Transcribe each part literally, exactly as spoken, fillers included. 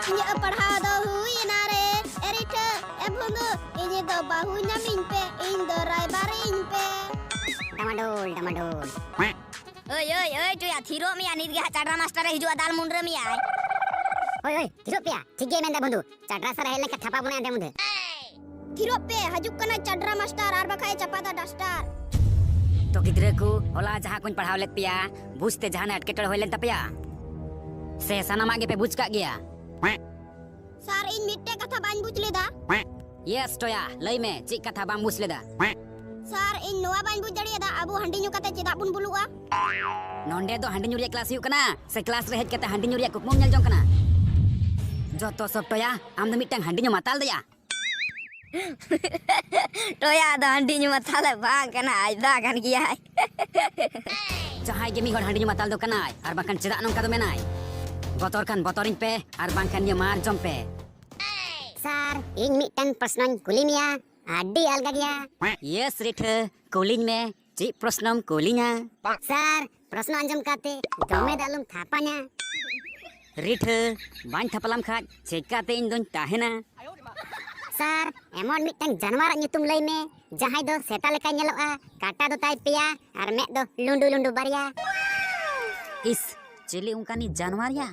ᱤᱧᱟᱹᱜ ᱯᱟᱲᱦᱟᱣ ᱫᱚ ᱦᱩᱭ ᱮᱱᱟ ᱨᱮ, ᱮ ᱨᱤᱴᱷᱟᱹ, ᱮ ᱵᱷᱩᱸᱫᱩ, ᱤᱧ ᱫᱚ ᱵᱟᱹᱦᱩ ᱧᱟᱢᱤᱧ ᱯᱮ, ᱤᱧ ᱫᱚ ᱨᱟᱭᱵᱟᱨᱤᱧ ᱯᱮ᱾ ᱰᱟᱢᱟᱰᱳᱞ, ᱰᱟᱢᱟᱰᱳᱞ᱾ ᱳᱭ, ᱳᱭ, ᱳᱭ, ᱴᱚᱭᱟ, ᱛᱷᱤᱨᱚᱜ ᱢᱮᱭᱟ, ᱱᱤᱛ ᱜᱮ ᱦᱟᱸᱜ ᱪᱟᱰᱨᱟ ᱢᱟᱥᱴᱟᱨᱮ ᱦᱤᱡᱩᱜᱼᱟ, ᱫᱟᱞ ᱢᱩᱱᱰᱨᱟᱹ ᱢᱮᱭᱟᱭ᱾ ᱳᱭ, ᱳᱭ, ᱛᱷᱤᱨᱚᱜ ᱯᱮᱭᱟ, ᱴᱷᱤᱠ ᱜᱮᱭ ᱢᱮᱱᱫᱟ ᱵᱚᱱᱫᱷᱩ, ᱪᱟᱰᱨᱟ ᱥᱟᱨᱮ ᱦᱮᱡ ᱞᱮᱱᱠᱷᱟᱱ ᱛᱷᱟᱯᱟ ᱵᱚᱱᱟ ᱮᱸᱰᱮ ᱢᱩᱫᱷᱮ᱾ ᱛᱷᱤᱨᱚᱜ ᱯᱮ, ᱦᱤᱡᱩᱜ ᱠᱟᱱᱟᱭ ᱪᱟᱰᱨᱟ ᱢᱟᱥᱴᱟᱨ, ᱟᱨ ᱵᱟᱠᱷᱟᱡ ᱮ ᱪᱟᱯᱟᱫᱟ ᱰᱟᱥᱴᱟᱨ᱾ ᱛᱚ ᱜᱤᱫᱽᱨᱟᱹ ᱠᱚ, ᱦᱚᱞᱟ ᱡᱟᱦᱟᱸ ᱠᱚᱧ ᱯᱟᱲᱦᱟᱣ ᱞᱮᱫ ᱯᱮᱭᱟ, ᱵᱩᱡᱽ ᱛᱮ ᱡᱟᱦᱟᱱᱟᱜ ᱮᱴᱠᱮᱴᱚᱬᱮ ᱦᱩᱭ ᱞᱮᱱ ᱛᱟᱯᱮᱭᱟ? ᱥᱮ ᱥᱟᱱᱟᱢᱟᱜ ᱜᱮᱯᱮ ᱵᱩᱡᱽ ᱠᱟᱜ ᱜᱮᱭᱟ? ᱥᱟᱨ, ᱤᱧ ᱢᱤᱫᱴᱮᱡ ᱠᱟᱛᱷᱟ ᱵᱟᱹᱧ ᱵᱩᱡᱽ ᱞᱮᱫᱟ᱾ ᱭᱮᱥ ᱴᱚᱭᱟ, ᱞᱟᱹᱭ ᱢᱮ, ᱪᱮᱫ ᱠᱟᱛᱷᱟ ᱵᱟᱢ ᱵᱩᱡᱽ ᱞᱮᱫᱟ? ᱥᱟᱨ, ᱤᱧ ᱱᱚᱣᱟ ᱵᱟᱹᱧ ᱵᱩᱡᱽ ᱫᱟᱲᱮᱭᱟᱫᱟ, ᱟᱵᱚ ᱦᱟᱺᱰᱤ ᱧᱩ ᱠᱟᱛᱮ ᱪᱮᱫᱟᱜ ᱵᱚᱱ ᱵᱩᱞᱩᱜᱼᱟ? ᱱᱚᱸᱰᱮ ᱫᱚ ᱦᱟᱺᱰᱤ ᱧᱩ ᱨᱮᱭᱟᱜ ᱠᱞᱟᱥ ᱦᱩᱭᱩᱜ ᱠᱟᱱᱟ, ᱥᱮ ᱠᱞᱟᱥ ᱨᱮ ᱦᱮᱡ ᱠᱟᱛᱮ ᱦᱟᱺᱰᱤ ᱧᱩ ᱨᱮᱭᱟᱜ ᱠᱩᱠᱢᱩᱢ ᱧᱮᱞ ᱡᱚᱝ ᱠᱟᱱᱟ? ᱡᱚᱛᱚ ᱥᱚᱵ ᱴᱚᱭᱟ, ᱟᱢ ᱫᱚ ᱢᱤᱫᱴᱟᱝ ᱦᱟᱺᱰᱤ ᱧᱩ ᱢᱟᱛᱟᱞ ᱫᱮᱭᱟ᱾ ᱴᱚᱭᱟ ᱫᱚ ᱦᱟᱺᱰᱤ ᱧᱩ ᱢᱟᱛᱟᱞ ᱫᱚ ᱵᱟᱝ ᱠᱟᱱᱟ, ᱟᱡᱫᱟ ᱠᱟᱱ ᱜᱮᱭᱟᱭ᱾ ᱡᱟᱦᱟᱸᱭ ᱜᱮ ᱢᱤᱫ ᱦᱚᱲ ᱦᱟᱺᱰᱤ ᱧᱩ ᱢᱟᱛᱟᱞ ᱫᱚ ᱠᱟᱱᱟᱭ, ᱟᱨ ᱵᱟᱝᱠᱷᱟᱱ ᱪᱮᱫᱟᱜ ᱱᱚᱝᱠᱟ ᱫᱚ ᱢᱮᱱᱟᱭ? ᱵᱚᱛᱚᱨ ᱠᱷᱟᱱ ᱵᱚᱛᱚᱨᱤᱧ ᱯᱮ, ᱟᱨ ᱵᱟᱝᱠᱷᱟᱱ ᱱᱤᱭᱟᱹ ᱢᱟᱨ ᱡᱚᱢ ᱯᱮ᱾ ᱥᱟᱨ, ᱤᱧ ᱢᱤᱫᱴᱟᱝ ᱯᱨᱚᱥᱱᱚᱧ ᱠᱩᱞᱤ ᱢᱮᱭᱟ, ᱟᱹᱰᱤ ᱟᱞᱜᱟ ᱜᱮᱭᱟ᱾ ᱭᱮᱥ ᱨᱤᱴᱷᱟᱹ, ᱠᱩᱞᱤᱧ ᱢᱮ, ᱪᱮᱫ ᱯᱨᱚᱥᱱᱚᱢ ᱠᱩᱞᱤᱧᱟ? ᱥᱟᱨ, ᱯᱨᱚᱥᱱᱚ ᱟᱸᱡᱚᱢ ᱠᱟᱛᱮ ᱫᱚᱢᱮ ᱫᱚ ᱟᱞᱚᱢ ᱛᱷᱟᱯᱟᱧᱟ᱾ ᱨᱤᱴᱷᱟᱹ, ᱵᱟᱹᱧ ᱛᱷᱟᱯᱟᱞᱟᱢ ᱠᱷᱟᱡ ᱪᱮᱠᱟᱛᱮ ᱤᱧ ᱫᱚᱧ ᱛᱟᱦᱮᱱᱟ? ᱥᱟᱨ, ᱮᱢᱚᱱ ᱢᱤᱫᱴᱟᱝ ᱡᱟᱱᱣᱟᱨᱟᱜ ᱧᱩᱛᱩᱢ ᱞᱟᱹᱭ ᱢᱮ, ᱡᱟᱦᱟᱸᱭ ᱫᱚ ᱥᱮᱛᱟ ᱞᱮᱠᱟᱭ ᱧᱮᱞᱚᱜᱼᱟ, ᱠᱟᱴᱟ ᱫᱚ ᱛᱟᱭ ᱯᱮᱭᱟ ᱟᱨ ᱢᱮᱫ ᱫᱚ ᱞᱩᱸᱰᱩ ᱞᱩᱸᱰᱩ ᱵᱟᱨᱭᱟ᱾ ᱤᱥ, ᱪᱤᱞᱤ ᱚᱱᱠᱟᱱᱤᱡ ᱡᱟᱱᱣᱟᱨ ᱭᱟ?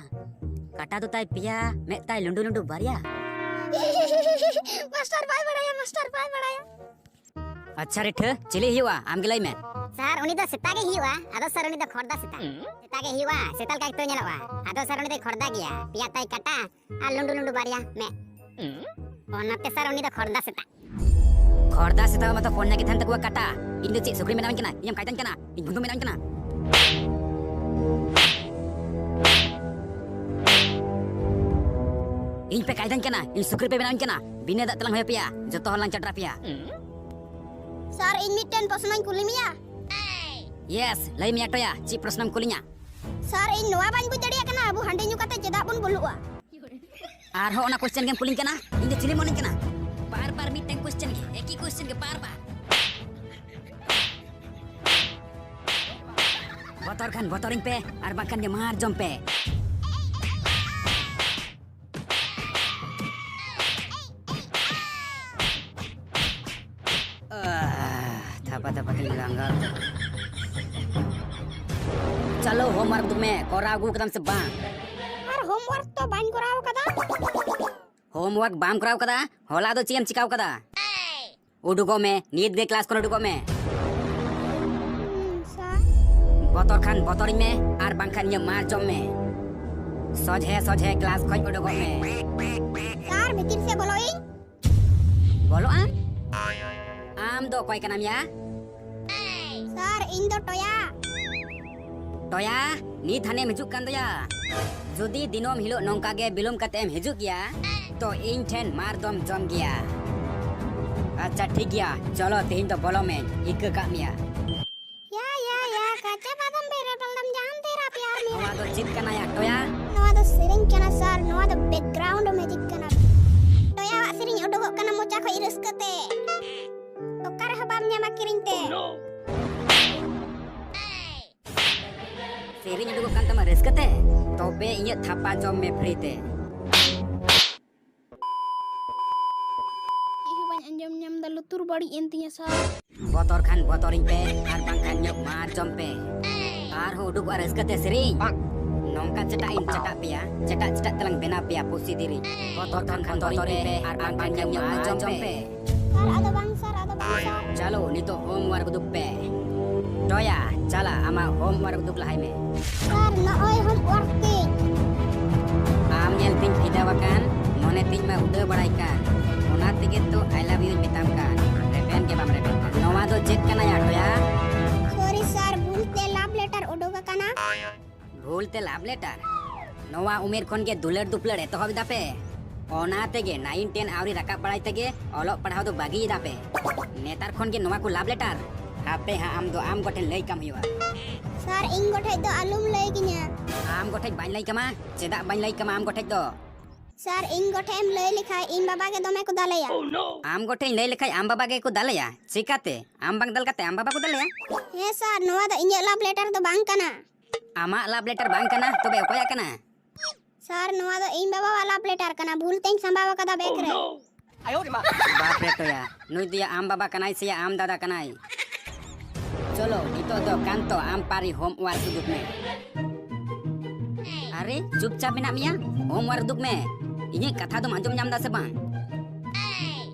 ᱠᱟᱴᱟ ᱫᱚ ᱛᱟᱭ ᱯᱮᱭᱟ, ᱢᱮᱫ ᱛᱟᱭ ᱞᱩᱸᱰᱩ ᱞᱩᱸᱰᱩ ᱵᱟᱨᱭᱟ᱾ ᱢᱟᱥᱴᱟᱨ ᱵᱟᱭ ᱵᱟᱲᱟᱭᱟ, ᱢᱟᱥᱴᱟᱨ ᱵᱟᱭ ᱵᱟᱲᱟᱭᱟ᱾ ᱟᱪᱪᱷᱟ ᱨᱤᱴᱷᱟᱹ, ᱪᱤᱞᱤ ᱦᱩᱭᱩᱜᱼᱟ? ᱟᱢ ᱜᱮ ᱞᱟᱹᱭ ᱢᱮ᱾ ᱥᱟᱨ, ᱩᱱᱤ ᱫᱚ ᱥᱮᱛᱟ ᱜᱮ ᱦᱩᱭᱩᱜᱼᱟ᱾ ᱟᱫᱚ ᱥᱟᱨ, ᱩᱱᱤ ᱫᱚ ᱠᱷᱚᱲᱫᱟ ᱥᱮᱛᱟ᱾ ᱥᱮᱛᱟ ᱜᱮ ᱦᱩᱭᱩᱜᱼᱟ, ᱥᱮᱛᱟ ᱞᱮᱠᱟ ᱜᱮᱛᱚ ᱧᱮᱞᱚᱜᱼᱟ᱾ ᱟᱫᱚ ᱥᱟᱨ, ᱩᱱᱤ ᱫᱚᱭ ᱠᱷᱚᱲᱫᱟ ᱜᱮᱭᱟ, ᱯᱮᱭᱟ ᱛᱟᱭ ᱠᱟᱴᱟ ᱟᱨ ᱞᱩᱸᱰᱩ ᱞᱩᱸᱰᱩ ᱵᱟᱨᱭᱟ ᱢᱮᱫ᱾ ᱚᱱᱟᱛᱮ ᱥᱟᱨ, ᱩᱱᱤ ᱫᱚ ᱠᱷᱚᱲᱫᱟ ᱥᱮᱛᱟ᱾ ᱠᱷᱚᱲᱫᱟ ᱥᱮᱛᱟ ᱢᱟᱛᱚ ᱯᱚᱱᱭᱟ ᱜᱮ ᱛᱟᱦᱮᱱ ᱛᱟᱠᱚᱣᱟ ᱠᱟᱴᱟ᱾ ᱤᱧ ᱫᱚ ᱪᱮᱫ ᱥᱩᱠᱨᱤ ᱵᱮᱱᱟᱣᱤᱧ ᱠᱟᱱᱟ? ᱤᱧᱮᱢ ᱠᱟᱭᱫᱟᱧ ᱠᱟᱱᱟ? ᱤᱧ ᱵᱷᱩᱸᱫᱩ ᱵᱮᱱᱟᱣᱤᱧ ᱠᱟᱱᱟ? ᱤᱧ ᱯᱮ ᱠᱟᱭᱫᱟᱧ ᱠᱟᱱᱟ? ᱤᱧ ᱥᱩᱠᱨᱤ ᱯᱮ ᱵᱮᱱᱟᱣᱤᱧ ᱠᱟᱱᱟ? ᱵᱤᱱᱟᱹ ᱫᱟᱜ ᱛᱮᱞᱟᱝ ᱦᱚᱭᱚ ᱯᱮᱭᱟ, ᱡᱚᱛᱚ ᱦᱚᱲ ᱞᱟᱝ ᱪᱟᱰᱨᱟ ᱯᱮᱭᱟ᱾ ᱥᱟᱨ, ᱤᱧ ᱢᱤᱫᱴᱮᱱ ᱯᱨᱚᱥᱱᱚᱧ ᱠᱩᱞᱤ ᱢᱮᱭᱟ᱾ ᱭᱮᱥ, ᱞᱟᱹᱭ ᱢᱮᱭᱟ ᱴᱚᱭᱟ, ᱪᱮᱫ ᱯᱨᱚᱥᱱᱚᱢ ᱠᱩᱞᱤᱧᱟ? ᱥᱟᱨ, ᱤᱧ ᱱᱚᱣᱟ ᱵᱟᱹᱧ ᱵᱩᱡᱽ ᱫᱟᱲᱮᱭᱟᱜ ᱠᱟᱱᱟ, ᱟᱵᱚ ᱦᱟᱺᱰᱤ ᱧᱩ ᱠᱟᱛᱮ ᱪᱮᱫᱟᱜ ᱵᱚᱱ ᱵᱩᱞᱩᱜᱼᱟ? ᱟᱨᱦᱚᱸ ᱚᱱᱟ ᱠᱚᱥᱪᱮᱱ ᱜᱮᱢ ᱠᱩᱞᱤᱧ ᱠᱟᱱᱟ? ᱤᱧ ᱫᱚ ᱪᱤᱞᱤᱢ ᱢᱚᱱᱮᱧ ᱠᱟᱱᱟ? ᱵᱟᱨ ᱵᱟᱨ ᱢᱤᱫᱴᱮᱱ ᱠᱚᱥᱪᱮᱱ ᱜᱮ, ᱮᱠᱤ ᱠᱚᱥᱪᱮᱱ ᱜᱮ ᱵᱟᱨ ᱵᱟᱨ᱾ ᱵᱚᱛᱚᱨ ᱠᱷᱟᱱ ᱵᱚᱛᱚᱨᱤᱧ ᱯᱮ, ᱟᱨ ᱵᱟᱝᱠᱷᱟᱱ ᱜᱮ ᱢᱟᱨ ᱡᱚᱢ ᱯᱮ᱾ ᱞᱟᱸᱜᱟ᱾ ᱪᱟᱞᱳ, ᱦᱳᱢᱣᱟᱨᱠ ᱩᱫᱩᱜ ᱢᱮ, ᱠᱚᱨᱟᱣ ᱟᱹᱜᱩ ᱠᱟᱫᱟᱢ ᱥᱮ ᱵᱟᱝ? ᱟᱨ ᱦᱳᱢᱣᱟᱨᱠ ᱛᱚ ᱵᱟᱹᱧ ᱠᱚᱨᱟᱣ ᱠᱟᱫᱟ᱾ ᱦᱳᱢᱣᱟᱨᱠ ᱵᱟᱢ ᱠᱚᱨᱟᱣ ᱠᱟᱫᱟ? ᱦᱚᱞᱟ ᱫᱚ ᱪᱮᱫ ᱮᱢ ᱪᱤᱠᱟᱹᱣ ᱠᱟᱫᱟ? ᱩᱰᱩᱠᱚᱜ ᱢᱮ, ᱱᱤᱛ ᱜᱮ ᱠᱞᱟᱥ ᱠᱷᱚᱱ ᱩᱰᱩᱠᱚᱜ ᱢᱮ᱾ ᱦᱩᱸ, ᱥᱟᱨ᱾ ᱵᱚᱛᱚᱨ ᱠᱷᱟᱱ ᱵᱚᱛᱚᱨᱤᱧ ᱢᱮ, ᱟᱨ ᱵᱟᱝᱠᱷᱟᱱ ᱤᱧᱟᱹᱜ ᱢᱟᱨ ᱡᱚᱢ ᱢᱮ᱾ ᱥᱚᱡᱷᱮ ᱥᱚᱡᱷᱮ ᱠᱞᱟᱥ ᱠᱷᱚᱱ ᱩᱰᱩᱠᱚᱜ ᱢᱮ᱾ ᱥᱟᱨ, ᱵᱷᱤᱛᱤᱨ ᱥᱮᱫ ᱵᱚᱞᱚᱜ ᱤᱧ᱾ ᱵᱚᱞᱚᱜ ᱟᱢ? ᱟᱢ ᱫᱚ ᱚᱠᱚᱭ ᱠᱟᱱᱟᱢ ᱭᱟ? ᱥᱟᱨ, ᱤᱧ ᱫᱚ ᱴᱚᱭᱟ᱾ ᱴᱚᱭᱟ, ᱱᱤᱛ ᱦᱟᱱᱮᱢ ᱦᱤᱡᱩᱜ ᱠᱟᱱ ᱫᱚᱭᱟ᱾ ᱡᱩᱫᱤ ᱫᱤᱱᱟᱹᱢ ᱦᱤᱞᱳᱜ ᱱᱚᱝᱠᱟ ᱜᱮ ᱵᱤᱞᱚᱢ ᱠᱟᱛᱮ ᱮᱢ ᱦᱤᱡᱩᱜ ᱜᱮᱭᱟ, ᱛᱚ ᱤᱧ ᱴᱷᱮᱱ ᱢᱟᱨ ᱫᱚᱢ ᱡᱚᱢ ᱜᱮᱭᱟ᱾ ᱟᱪᱪᱷᱟ, ᱴᱷᱤᱠ ᱜᱮᱭᱟ, ᱪᱚᱞᱚ, ᱛᱮᱦᱮᱧ ᱫᱚ ᱵᱚᱞᱚ ᱢᱮ, ᱤᱠᱟᱹ ᱠᱟᱜ ᱢᱮᱭᱟ᱾ ᱭᱟ, ᱭᱟ, ᱭᱟ, ᱠᱟᱪᱟ ᱵᱟᱫᱟᱢ ᱵᱮᱨᱮᱞ ᱵᱟᱫᱟᱢ ᱡᱟᱦᱟᱸᱢ ᱛᱮᱨᱟ ᱯᱮᱭᱟᱨ ᱢᱮ᱾ ᱱᱚᱣᱟ ᱫᱚ ᱪᱮᱫ ᱠᱟᱱᱟ ᱭᱟ, ᱴᱚᱭᱟ? ᱱᱚᱣᱟ ᱫᱚ ᱥᱮᱨᱮᱧ ᱠᱟᱱᱟ, ᱥᱟᱨ, ᱱᱚᱣᱟ ᱫᱚ ᱵᱮᱠᱜᱨᱟᱣᱩᱱᱰ ᱢᱤᱣᱡᱤᱠ ᱠᱟᱱᱟ᱾ ᱴᱚᱭᱟᱣᱟᱜ ᱥᱮᱨᱮᱧ ᱩᱰᱩᱠᱚᱜ ᱠᱟᱱᱟ ᱢᱚᱪᱟ ᱠᱷᱚᱡ ᱨᱟᱹᱥᱠᱟᱹ ᱛᱮ᱾ ᱚᱠᱟ ᱨᱮᱦᱚᱸ ᱵᱟᱢ ᱧᱟᱢᱟ ᱠᱤᱨᱤᱧ ᱛᱮ᱾ ᱥᱮᱨᱮᱧ ᱩᱰᱩᱠᱚᱜ ᱠᱟᱱ ᱛᱟᱢᱟ ᱨᱟᱹᱥᱠᱟᱹ ᱛᱮ? ᱛᱚᱵᱮ ᱤᱧᱟᱹᱜ ᱛᱷᱟᱯᱟ ᱡᱚᱢ ᱢᱮ ᱯᱷᱨᱤ ᱛᱮ᱾ ᱪᱮᱫ ᱦᱚᱸ ᱵᱟᱹᱧ ᱟᱸᱡᱚᱢ ᱧᱟᱢ ᱫᱟ, ᱞᱩᱛᱩᱨ ᱵᱟᱹᱲᱤᱡ ᱮᱱ ᱛᱤᱧᱟ ᱥᱟᱨ᱾ ᱵᱚᱛᱚᱨ ᱠᱷᱟᱱ ᱵᱚᱛᱚᱨᱤᱧ ᱯᱮ, ᱟᱨ ᱵᱟᱝᱠᱷᱟᱱ ᱤᱧᱟᱹᱜ ᱢᱟᱨ ᱡᱚᱢ ᱯᱮ᱾ ᱟᱨᱦᱚᱸ ᱩᱰᱩᱠᱚᱜᱼᱟ ᱨᱟᱹᱥᱠᱟᱹ ᱛᱮ ᱥᱮᱨᱮᱧ᱾ ᱱᱚᱝᱠᱟ ᱪᱮᱴᱟᱜ ᱤᱧ ᱪᱮᱴᱟᱜ ᱯᱮᱭᱟ, ᱪᱮᱴᱟᱜ ᱪᱮᱴᱟᱜ ᱛᱮᱞᱟᱝ ᱵᱮᱱᱟᱣ ᱯᱮᱭᱟ ᱯᱩᱥᱤ ᱫᱮᱨᱮᱧ᱾ ᱵᱚᱛᱚᱨ ᱠᱷᱟᱱ ᱵᱚᱛᱚᱨᱤᱧ ᱯᱮ, ᱟᱨ ᱵᱟᱝᱠᱷᱟᱱ ᱤᱧᱟᱹᱜ ᱢᱟᱨ ᱡᱚᱢ ᱯᱮ᱾ ᱥᱟᱨ, ᱟᱫᱚ ᱵᱟᱝ ᱥᱟᱨ, ᱟᱫᱚ ᱵᱟᱝ ᱥᱟᱨ᱾ ᱪᱟᱞᱳ, ᱱᱤᱛᱚᱜ ᱦᱳᱢᱣᱟᱨᱠ ᱩᱫᱩᱜ ᱯᱮ᱾ ᱴᱚᱭᱟ, ᱪᱟᱞᱟ, ᱟᱢᱟᱜ ᱦᱳᱢᱣᱟᱨᱠ ᱩᱫᱩᱜ ᱞᱟᱦᱟᱭ ᱢᱮ᱾ ᱥᱟᱨ, ᱱᱚᱜᱼᱚᱭ ᱦᱳᱢᱣᱟᱨᱠ ᱛᱤᱧ᱾ ᱟᱢ ᱧᱮᱞ ᱛᱤᱧ ᱯᱷᱤᱫᱟᱣ ᱟᱠᱟᱱ, ᱢᱚᱱᱮ ᱛᱤᱧ ᱢᱟ ᱩᱰᱟᱹᱣ ᱵᱟᱲᱟᱭ ᱠᱟᱱ᱾ ᱚᱱᱟ ᱛᱮᱜᱮ ᱛᱚ I love youᱧ ᱢᱮᱛᱟᱢ ᱠᱟᱱ᱾ ᱨᱮᱵᱮᱱ ᱜᱮ ᱵᱟᱢ ᱨᱮᱵᱮᱱ ᱠᱟᱱ᱾ ᱱᱚᱣᱟ ᱫᱚ ᱪᱮᱫ ᱠᱟᱱᱟ ᱭᱟ, ᱴᱚᱭᱟ? ᱥᱚᱨᱤ ᱥᱟᱨ, ᱵᱷᱩᱞ ᱛᱮ ᱞᱟᱵᱷ ᱞᱮᱴᱟᱨ ᱩᱰᱩᱠ ᱟᱠᱟᱱᱟ᱾ ᱵᱷᱩᱞ ᱛᱮ ᱞᱟᱵᱷ ᱞᱮᱴᱟᱨ? ᱱᱚᱣᱟ ᱩᱢᱮᱨ ᱠᱷᱚᱱ ᱜᱮ ᱫᱩᱞᱟᱹᱲ ᱫᱩᱯᱞᱟᱹᱲ ᱮᱛᱚᱦᱚᱵ ᱮᱫᱟ ᱯᱮ᱾ ᱚᱱᱟ ᱛᱮᱜᱮ ᱱᱟᱭᱤᱱ ᱴᱮᱱ ᱟᱹᱣᱨᱤ ᱨᱟᱠᱟᱵ ᱵᱟᱲᱟᱭ ᱛᱮᱜᱮ ᱚᱞᱚᱜ ᱯᱟᱲᱦᱟᱣ ᱫᱚ ᱵᱟᱹᱜᱤᱭᱮᱫᱟ ᱯᱮ᱾ ᱱᱮᱛᱟᱨ ᱠᱷᱚᱱ ᱜᱮ ᱱᱚᱣᱟ ᱠᱚ ᱞᱟᱵᱷ ᱞᱮᱴᱟᱨ? ᱦᱟᱯᱮ ᱦᱟᱸᱜ, ᱟᱢ ᱫᱚ ᱟᱢ ᱜᱚᱴᱷᱮᱱ ᱞᱟᱹᱭ ᱠᱟᱢ ᱦᱩᱭᱩᱜᱼᱟ᱾ ᱥᱟᱨ, ᱤᱧ ᱜᱚᱴᱷᱮᱡ ᱫᱚ ᱟᱞᱚᱢ ᱞᱟᱹᱭ ᱠᱤᱧᱟ᱾ ᱟᱢ ᱜᱚᱴᱷᱮᱡ ᱵᱟᱹᱧ ᱞᱟᱹᱭ ᱠᱟᱢᱟ? ᱪᱮᱫᱟᱜ ᱵᱟᱹᱧ ᱞᱟᱹᱭ ᱠᱟᱢᱟ ᱟᱢ ᱜᱚᱴᱷᱮᱡ ᱫᱚ? ᱥᱟᱨ, ᱤᱧ ᱜᱚᱴᱷᱮᱡ ᱮᱢ ᱞᱟᱹᱭ ᱞᱮᱠᱷᱟᱡ ᱤᱧ ᱵᱟᱵᱟ ᱜᱮ ᱫᱚᱢᱮ ᱠᱚ ᱫᱟᱞᱮᱭᱟ᱾ ᱟᱢ ᱜᱚᱴᱷᱮᱡ ᱤᱧ ᱞᱟᱹᱭ ᱞᱮᱠᱷᱟᱡ ᱟᱢ ᱵᱟᱵᱟ ᱜᱮᱠᱚ ᱫᱟᱞᱮᱭᱟ? ᱪᱤᱠᱟᱛᱮ? ᱟᱢ ᱵᱟᱝ ᱫᱟᱞ ᱠᱟᱛᱮ ᱟᱢ ᱵᱟᱵᱟ ᱠᱚ ᱫᱟᱞᱮᱭᱟ? ᱦᱮᱸ ᱥᱟᱨ, ᱱᱚᱣᱟ ᱫᱚ ᱤᱧᱟᱹᱜ ᱞᱟᱵᱷ ᱞᱮᱴᱟᱨ ᱫᱚ ᱵᱟᱝ ᱠᱟᱱᱟ᱾ ᱟᱢᱟᱜ ᱞᱟᱵᱷ ᱞᱮᱴᱟᱨ ᱵᱟᱝ ᱠᱟᱱᱟ, ᱛᱚᱵᱮ ᱚᱠᱚᱭᱟᱜ ᱠᱟᱱᱟ? ᱥᱟᱨ, ᱱᱚᱣᱟ ᱫᱚ ᱤᱧ ᱵᱟᱵᱟᱣᱟᱜ ᱞᱟᱵᱷ ᱞᱮᱴᱟᱨ ᱠᱟᱱᱟ, ᱵᱷᱩᱞ ᱛᱮᱧ ᱥᱟᱸᱵᱟᱣ ᱟᱠᱟᱫᱟ ᱵᱮᱜᱽ ᱨᱮ᱾ ᱵᱟᱯ ᱨᱮ ᱴᱚᱭᱟ, ᱱᱩᱭ ᱫᱚᱭᱟ ᱟᱢ ᱵᱟᱵᱟ ᱠᱟᱱᱟᱭ ᱥᱮᱭᱟ ᱟᱢ ᱫᱟᱫᱟ ᱠᱟᱱᱟᱭ? ᱪᱚᱞᱚ, ᱱᱤᱛᱚᱜ ᱫᱚ ᱠᱟᱱᱛᱚ, ᱟᱢ ᱯᱟᱹᱨᱤ ᱦᱳᱢᱣᱟᱨᱠ ᱩᱫᱩᱜ ᱢᱮ᱾ ᱟᱨᱮ, ᱪᱩᱯᱪᱟᱯ ᱢᱮᱱᱟᱜ ᱢᱮᱭᱟ? ᱦᱳᱢᱣᱟᱨᱠ ᱩᱫᱩᱜ ᱢᱮ᱾ ᱤᱧᱟᱹᱜ ᱠᱟᱛᱷᱟ ᱫᱚᱢ ᱟᱸᱡᱚᱢ ᱧᱟᱢ ᱫᱟ ᱥᱮ ᱵᱟᱝ?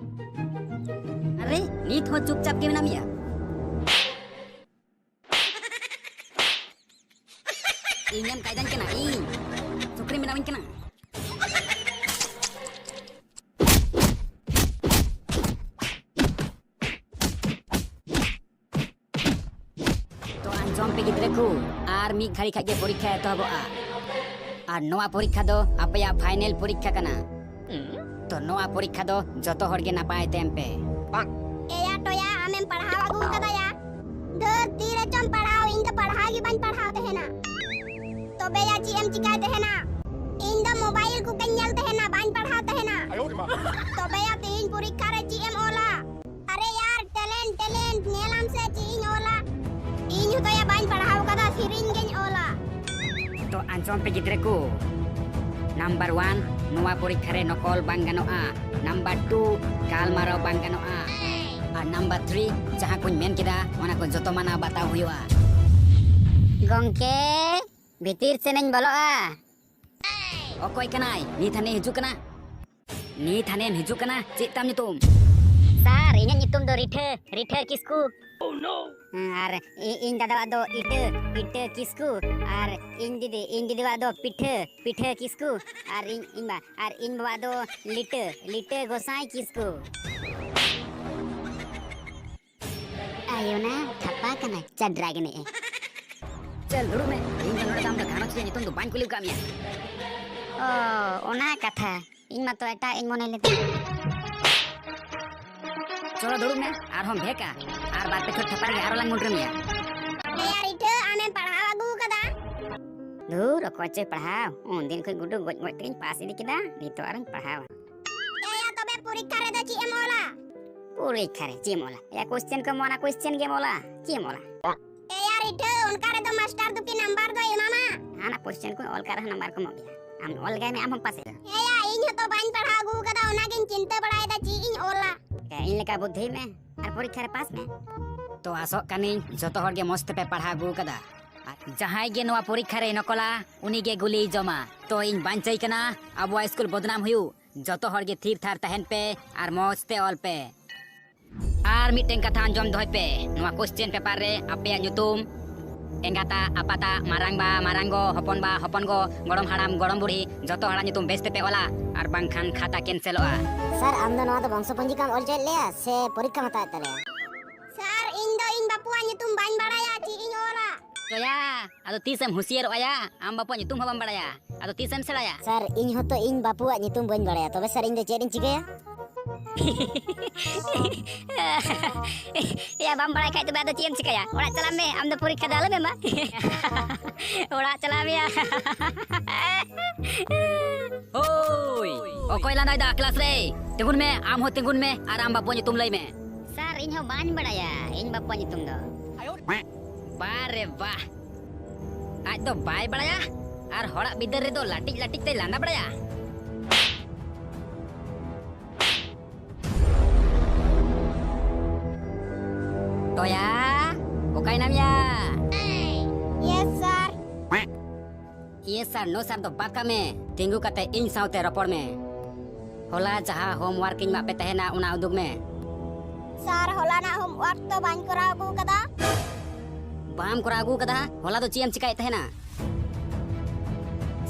ᱟᱨᱮ, ᱱᱤᱛ ᱦᱚᱸ ᱪᱩᱯᱪᱟᱯ ᱜᱮ ᱢᱮᱱᱟᱜ ᱢᱮᱭᱟ? ᱤᱧᱮᱢ ᱠᱟᱭᱫᱟᱧ ᱠᱟᱱᱟ, ᱤᱧ᱾ ᱥᱩᱠᱨᱤᱢ ᱵᱮᱱᱟᱣᱤᱧ ᱠᱟᱱᱟ᱾ ᱛᱚ ᱟᱸᱡᱚᱢ ᱯᱮ ᱜᱤᱫᱽᱨᱟᱹ ᱠᱚ, ᱟᱨ ᱢᱤᱫ ᱜᱷᱟᱹᱲᱤ ᱠᱷᱟᱡ ᱜᱮ ᱯᱚᱨᱤᱠᱠᱷᱟ ᱮᱛᱚᱦᱚᱵᱚᱜᱼᱟ᱾ ᱟᱨ ᱱᱚᱣᱟ ᱯᱚᱨᱤᱠᱠᱷᱟ ᱫᱚ ᱟᱯᱮᱭᱟᱜ ᱯᱷᱟᱭᱱᱮᱞ ᱯᱚᱨᱤᱠᱠᱷᱟ ᱠᱟᱱᱟ᱾ ᱛᱚ ᱱᱚᱣᱟ ᱯᱚᱨᱤᱠᱠᱷᱟ ᱫᱚ ᱡᱚᱛᱚ ᱦᱚᱲ ᱜᱮ ᱱᱟᱯᱟᱭ ᱛᱮ ᱮᱢ ᱯᱮ᱾ ᱮᱭᱟ ᱴᱚᱭᱟ, ᱟᱢᱮᱢ ᱯᱟᱲᱦᱟᱣ ᱟᱹᱜᱩ ᱠᱟᱫᱟ ᱭᱟ? ᱫᱷᱟᱹᱨ, ᱛᱤ ᱨᱮᱪᱚᱢ ᱯᱟᱲᱦᱟᱣ, ᱤᱧ ᱫᱚ ᱯᱟᱲᱦᱟᱣ ᱜᱮ ᱵᱟᱹᱧ ᱯᱟᱲᱦᱟᱣ ᱛᱟᱦᱮᱱᱟ᱾ ᱛᱚᱵᱮ ᱭᱟ ᱪᱮᱫ ᱮᱢ ᱪᱤᱠᱟᱭ ᱛᱟᱦᱮᱱᱟ? ᱤᱧ ᱫᱚ ᱢᱳᱵᱟᱭᱤᱞ ᱠᱚᱜᱮᱧ ᱧᱮᱞ ᱛᱟᱦᱮᱱᱟ, ᱵᱟᱹᱧ ᱯᱟᱲᱦᱟᱣ ᱛᱟᱦᱮᱱᱟ᱾ ᱛᱚᱵᱮ ᱭᱟ ᱛᱮᱦᱮᱧ ᱯᱚᱨᱤᱠᱠᱷᱟ ᱨᱮ ᱪᱮᱫ ᱮᱢ ᱚᱞᱟ? ᱟᱨᱮ ᱭᱟᱨ, ᱴᱮᱞᱮᱱᱴ, ᱴᱮᱞᱮᱱᱴ, ᱧᱮᱞᱟᱢ ᱥᱮ ᱪᱮᱫ ᱤᱧ ᱚᱞᱟ? ᱤᱧ ᱦᱚᱸᱛᱚ ᱭᱟ ᱵᱟᱹᱧ ᱯᱟᱲᱦᱟᱣ ᱠᱟᱫᱟ, ᱥᱮᱨᱮᱧ ᱜᱮᱧ ᱚᱞᱟ᱾ ᱛᱚ ᱟᱸᱡᱚᱢ ᱯᱮ ᱜᱤᱫᱽᱨᱟᱹ ᱠᱚ, ᱱᱟᱢᱵᱟᱨ ᱳᱣᱟᱱ, ᱱᱚᱣᱟ ᱯᱚᱨᱤᱠᱠᱷᱟ ᱨᱮ ᱱᱚᱠᱚᱞ ᱵᱟᱝ ᱜᱟᱱᱚᱜᱼᱟ᱾ ᱱᱟᱢᱵᱟᱨ ᱴᱩ, ᱜᱟᱞᱢᱟᱨᱟᱣ ᱵᱟᱝ ᱜᱟᱱᱚᱜᱼᱟ᱾ ᱟᱨ ᱱᱟᱢᱵᱟᱨ ᱛᱷᱨᱤ, ᱡᱟᱦᱟᱸ ᱠᱚᱧ ᱢᱮᱱ ᱠᱮᱫᱟ, ᱚᱱᱟ ᱠᱚ ᱡᱚᱛᱚ ᱢᱟᱱᱟᱣ ᱵᱟᱛᱟᱣ ᱦᱩᱭᱩᱜᱼᱟ᱾ ᱜᱚᱝᱠᱮ, ᱵᱷᱤᱛᱤᱨ ᱥᱮᱱᱤᱧ ᱵᱚᱞᱚᱜᱼᱟ᱾ ᱚᱠᱚᱭ ᱠᱟᱱᱟᱭ? ᱱᱤᱛ ᱦᱟᱱᱮ ᱦᱤᱡᱩᱜ ᱠᱟᱱᱟ᱾ ᱱᱤᱛ ᱦᱟᱱᱮᱢ ᱦᱤᱡᱩᱜ ᱠᱟᱱᱟ? ᱪᱮᱫ ᱛᱟᱢ ᱧᱩᱛᱩᱢ? ᱥᱟᱨ, ᱤᱧᱟᱹᱜ ᱧᱩᱛᱩᱢ ᱫᱚ ᱨᱤᱴᱷᱟᱹ, ᱨᱤᱴᱷᱟᱹ ᱠᱤᱥᱠᱩ᱾ ᱟᱨ ᱤ-, ᱤᱧ ᱫᱟᱫᱟᱣᱟᱜ ᱫᱚ ᱤᱴᱟᱹ, ᱤᱴᱟᱹ ᱠᱤᱥᱠᱩ᱾ ᱟᱨ ᱤᱧ ᱫᱤᱫᱤ, ᱤᱧ ᱫᱤᱫᱤᱣᱟᱜ ᱫᱚ ᱯᱤᱴᱷᱟᱹ, ᱯᱤᱴᱷᱟᱹ ᱠᱤᱥᱠᱩ᱾ ᱟᱨ ᱤᱧ, ᱤᱧ ᱵᱟ-, ᱟᱨ ᱤᱧ ᱵᱟᱵᱟᱣᱟᱜ ᱫᱚ ᱞᱤᱴᱟᱹ, ᱞᱤᱴᱟᱹ ᱜᱚᱸᱥᱟᱭ ᱠᱤᱥᱠᱩ᱾ ᱟᱭᱳᱱᱟ ᱴᱷᱟᱯᱟ ᱠᱟᱱᱟᱭ, ᱪᱟᱰᱨᱟ ᱜᱮ ᱱᱮᱜᱼᱮ᱾ ᱪᱟᱞ, ᱫᱩᱲᱩᱵ ᱢᱮ᱾ ᱤᱧ ᱫᱚ ᱱᱚᱰᱮ ᱫᱚ ᱟᱢ ᱫᱚ ᱜᱷᱟᱨᱚᱸᱡᱽ ᱨᱮᱭᱟᱜ ᱧᱩᱛᱩᱢ ᱫᱚ ᱵᱟᱹᱧ ᱠᱩᱞᱤ ᱟᱠᱟᱫ ᱢᱮᱭᱟ᱾ ᱚ, ᱚᱱᱟ ᱠᱟᱛᱷᱟ᱾ ᱤᱧ ᱢᱟᱛᱚ ᱮᱴᱟᱜ ᱤᱧ ᱢᱚᱱᱮ ᱞᱮᱫᱟ᱾ ᱪᱚᱞᱚ, ᱫᱩᱲᱩᱵ ᱢᱮ, ᱟᱨᱦᱚᱸᱢ ᱵᱷᱮᱠᱟ᱾ ᱟᱨ ᱵᱟᱨ ᱯᱮ ᱪᱷᱚᱴ ᱴᱷᱟᱯᱟ ᱨᱮᱜᱮ ᱟᱨᱚ ᱞᱟᱝ ᱢᱩᱰᱨᱟᱹ ᱢᱮᱭᱟ᱾ ᱮᱭᱟ ᱨᱤᱴᱷᱟᱹ, ᱟᱢᱮᱢ ᱯᱟᱲᱦᱟᱣ ᱟᱹᱜᱩ ᱟᱠᱟᱫᱟ? ᱫᱷᱩᱨ, ᱚᱠᱚᱭ ᱪᱚᱭ ᱯᱟᱲᱦᱟᱣ? ᱩᱱᱫᱤᱱ ᱠᱷᱚᱱ ᱜᱩᱰᱩ ᱜᱚᱡ ᱜᱚᱡ ᱛᱮᱜᱤᱧ ᱯᱟᱥ ᱤᱫᱤ ᱠᱮᱫᱟ, ᱱᱤᱛᱚᱜ ᱟᱨᱚᱧ ᱯᱟᱲᱦᱟᱣᱟ᱾ ᱮᱭᱟ, ᱛᱚᱵᱮ ᱯᱚᱨᱤᱠᱠᱷᱟ ᱨᱮᱫᱚ ᱪᱮᱫ ᱮᱢ ᱚᱞᱟ? ᱯᱚᱨᱤᱠᱠᱷᱟ ᱨᱮ ᱪᱮᱫ ᱮᱢ ᱚᱞᱟ? ᱮᱭᱟ, ᱠᱚᱥᱪᱮᱱ ᱠᱚ ᱮᱢᱚᱜᱼᱟ, ᱚᱱᱟ ᱠᱚᱥᱪᱮᱱ ᱜᱮᱢ ᱚᱞᱟ᱾ ᱪᱮᱫ ᱮᱢ ᱚᱞᱟ? ᱮᱭᱟ ᱨᱤᱴᱷᱟᱹ, ᱚᱱᱠᱟ ᱨᱮᱫᱚ ᱢᱟᱥᱴᱟᱨ ᱫᱚᱠᱤ ᱱᱟᱢᱵᱟᱨ ᱫᱚᱭ ᱮᱢᱟᱢᱟ? ᱦᱟᱱᱟ ᱠᱚᱥᱪᱮᱱ ᱠᱚ ᱚᱞ ᱠᱟᱜ ᱨᱮᱦᱚᱸ ᱱᱟᱢᱵᱟᱨ ᱠᱚ ᱮᱢᱚᱜ ᱜᱮᱭᱟ᱾ ᱟᱢ ᱚᱞ ᱜᱟᱭ ᱢᱮ, ᱟᱢ ᱦᱚᱸᱢ ᱯᱟᱥᱮᱜᱼᱟ᱾ ᱮᱭᱟ, ᱤᱧ ᱦᱚᱸᱛᱚ ᱵᱟᱹᱧ ᱯᱟᱲᱦᱟᱣ ᱟᱹᱜᱩ ᱟᱠᱟᱫᱟ, ᱚᱱᱟᱜᱤᱧ ᱪᱤᱱᱛᱟᱹ ᱵᱟᱲᱟᱭᱮᱫᱟ ᱪᱮᱫ ᱤᱧ ᱚᱞᱟ᱾ ᱮᱭᱟ, ᱤᱧ ᱞᱮᱠᱟ ᱵᱩᱫᱽᱫᱷᱤ ᱢᱮ ᱟᱨ ᱯᱚᱨᱤᱠᱠᱷᱟ ᱨᱮ ᱯᱟᱥ ᱢᱮ᱾ ᱛᱚ ᱟᱥᱚᱜ ᱠᱟᱹᱱᱟᱹᱧ ᱡᱚᱛᱚ ᱦᱚᱲ ᱜᱮ ᱢᱚᱸᱡᱽ ᱛᱮᱯᱮ ᱯᱟᱲᱦᱟᱣ ᱟᱹᱜᱩ ᱟᱠᱟᱫᱟ᱾ ᱟᱨ ᱡᱟᱦᱟᱸᱭ ᱜᱮ ᱱᱚᱣᱟ ᱯᱚᱨᱤᱠᱠᱷᱟ ᱨᱮᱭ ᱱᱚᱠᱚᱞᱟ, ᱩᱱᱤ ᱜᱮ ᱜᱩᱞᱤᱭ ᱡᱚᱢᱟ᱾ ᱛᱚ ᱤᱧ ᱵᱟᱧᱪᱟᱹᱭ ᱠᱟᱱᱟ ᱟᱵᱚᱣᱟᱜ ᱥᱠᱩᱞ ᱵᱚᱫᱱᱟᱢ ᱦᱩᱭᱩᱜ᱾ ᱡᱚᱛᱚ ᱦᱚᱲ ᱜᱮ ᱛᱷᱤᱨ ᱛᱷᱟᱨ ᱛᱟᱦᱮᱱ ᱯᱮ ᱟᱨ ᱢᱚᱸᱡᱽ ᱛᱮ ᱚᱞ ᱯᱮ᱾ ᱟᱨ ᱢᱤᱫᱴᱮᱱ ᱠᱟᱛᱷᱟ ᱟᱸᱡᱚᱢ ᱫᱚᱦᱚᱭ ᱯᱮ, ᱱᱚᱣᱟ ᱠᱚᱥᱪᱮᱱ ᱯᱮᱯᱟᱨ ᱨᱮ ᱟᱯᱮᱭᱟᱜ ᱧᱩᱛᱩᱢ, ᱮᱸᱜᱟᱛᱟᱜ, ᱟᱯᱟᱛᱟᱜ, ᱢᱟᱨᱟᱝᱵᱟ, ᱢᱟᱨᱟᱝᱜᱚ, ᱦᱚᱯᱚᱱᱵᱟ, ᱦᱚᱯᱚᱱᱜᱚ, ᱜᱚᱲᱚᱢ ᱦᱟᱲᱟᱢ, ᱜᱚᱲᱚᱢ ᱵᱩᱲᱦᱤ, ᱡᱚᱛᱚ ᱦᱚᱲᱟᱜ ᱧᱩᱛᱩᱢ ᱵᱮᱥ ᱛᱮᱯᱮ ᱚᱞᱟ, ᱟᱨ ᱵᱟᱝᱠᱷᱟᱱ ᱠᱷᱟᱛᱟ ᱠᱮᱱᱥᱮᱞᱚᱜᱼᱟ᱾ ᱥᱟᱨ, ᱟᱢ ᱫᱚ ᱱᱚᱣᱟ ᱫᱚ ᱵᱚᱝᱥᱚ ᱯᱚᱧᱡᱤᱠᱟᱢ ᱚᱞ ᱦᱚᱪᱚᱭᱮᱫ ᱞᱮᱭᱟ ᱥᱮ ᱯᱚᱨᱤᱠᱠᱷᱟᱢ ᱦᱟᱛᱟᱣᱮᱫ ᱛᱟᱞᱮᱭᱟ? ᱥᱟᱨ, ᱤᱧ ᱫᱚ ᱤᱧ ᱵᱟᱯᱩᱣᱟᱜ ᱧᱩᱛᱩᱢ ᱵᱟᱹᱧ ᱵᱟᱲᱟᱭᱟ, ᱪᱮᱫ ᱤᱧ ᱚᱞᱟ? ᱪᱚᱭᱟ, ᱟᱫᱚ ᱛᱤᱥᱮᱢ ᱦᱩᱸᱥᱤᱭᱟᱹᱨᱚᱜᱼᱟ ᱭᱟ? ᱟᱢ ᱵᱟᱯᱩᱣᱟᱜ ᱧᱩᱛᱩᱢ ᱦᱚᱸ ᱵᱟᱢ ᱵᱟᱲᱟᱭᱟ, ᱟᱫᱚ ᱛᱤᱥᱮᱢ ᱥᱮᱬᱟᱭᱟ? ᱥᱟᱨ, ᱤᱧ ᱦᱚᱸᱛᱚ ᱤᱧ ᱵᱟᱯᱩᱣᱟᱜ ᱧᱩᱛᱩᱢ ᱵᱟᱹᱧ ᱵᱟᱲᱟᱭᱟ, ᱛᱚᱵᱮ ᱥᱟᱨ, ᱤᱧ ᱫᱚ ᱪᱮᱫ ᱤᱧ ᱪᱤᱠᱟᱹᱭᱟ? ᱮᱭᱟ, ᱵᱟᱢ ᱵᱟᱲᱟᱭ ᱠᱷᱟᱡ ᱛᱚᱵᱮ ᱟᱫᱚ ᱪᱮᱫ ᱮᱢ ᱪᱤᱠᱟᱹᱭᱟ? ᱚᱲᱟᱜ ᱪᱟᱞᱟᱜ ᱢᱮ, ᱟᱢ ᱫᱚ ᱯᱚᱨᱤᱠᱠᱷᱟ ᱫᱚ ᱟᱞᱚᱢ ᱮᱢᱟ᱾ ᱚᱲᱟᱜ ᱪᱟᱞᱟᱜ ᱢᱮᱭᱟ᱾ ᱦᱳᱭ, ᱚᱠᱚᱭ ᱞᱟᱸᱫᱟᱭᱮᱫᱟ ᱠᱞᱟᱥ ᱨᱮ? ᱛᱤᱸᱜᱩᱱ ᱢᱮ, ᱟᱢ ᱦᱚᱸ ᱛᱤᱸᱜᱩᱱ ᱢᱮ ᱟᱨ ᱟᱢ ᱵᱟᱯᱩᱣᱟᱜ ᱧᱩᱛᱩᱢ ᱞᱟᱹᱭ ᱢᱮ᱾ ᱥᱟᱨ, ᱤᱧ ᱦᱚᱸ ᱵᱟᱹᱧ ᱵᱟᱲᱟᱭᱟ, ᱤᱧ ᱵᱟᱯᱩᱣᱟᱜ ᱧᱩᱛᱩᱢ ᱫᱚ᱾ ᱵᱟᱦ ᱨᱮ ᱵᱟᱦ, ᱟᱡ ᱫᱚ ᱵᱟᱭ ᱵᱟᱲᱟᱭᱟ ᱟᱨ ᱦᱚᱲᱟᱜ ᱵᱤᱫᱟᱹᱞ ᱨᱮᱫᱚ ᱞᱟᱹᱴᱤᱡ ᱞᱟᱹᱴᱤᱡ ᱛᱮᱭ ᱞᱟᱸᱫᱟ ᱵᱟᱲᱟᱭᱟ᱾ ᱴᱚᱭᱟ, ᱚᱠᱟᱭ ᱱᱟᱢ ᱭᱟ? ᱭᱮᱥ ᱥᱟᱨ᱾ ᱤᱭᱮᱥ ᱥᱟᱨ, ᱱᱳ ᱥᱟᱨ ᱫᱚ ᱵᱟᱫ ᱠᱟᱜ ᱢᱮ, ᱛᱤᱸᱜᱩ ᱠᱟᱛᱮ ᱤᱧ ᱥᱟᱶᱛᱮ ᱨᱚᱯᱚᱲ ᱢᱮ᱾ ᱦᱚᱞᱟ ᱡᱟᱦᱟᱸ ᱦᱳᱢᱣᱟᱨᱠ ᱤᱧ ᱮᱢᱟᱜ ᱯᱮ ᱛᱟᱦᱮᱱᱟ, ᱚᱱᱟ ᱩᱫᱩᱜ ᱢᱮ᱾ ᱥᱟᱨ, ᱦᱚᱞᱟᱱᱟᱜ ᱦᱳᱢᱣᱟᱨᱠ ᱫᱚ ᱵᱟᱹᱧ ᱠᱚᱨᱟᱣ ᱟᱹᱜᱩ ᱠᱟᱫᱟ᱾ ᱵᱟᱢ ᱠᱚᱨᱟᱣ ᱟᱹᱜᱩ ᱠᱟᱫᱟ? ᱦᱚᱞᱟ ᱫᱚ ᱪᱮᱫ ᱮᱢ ᱪᱤᱠᱟᱭᱮᱫ ᱛᱟᱦᱮᱱᱟ?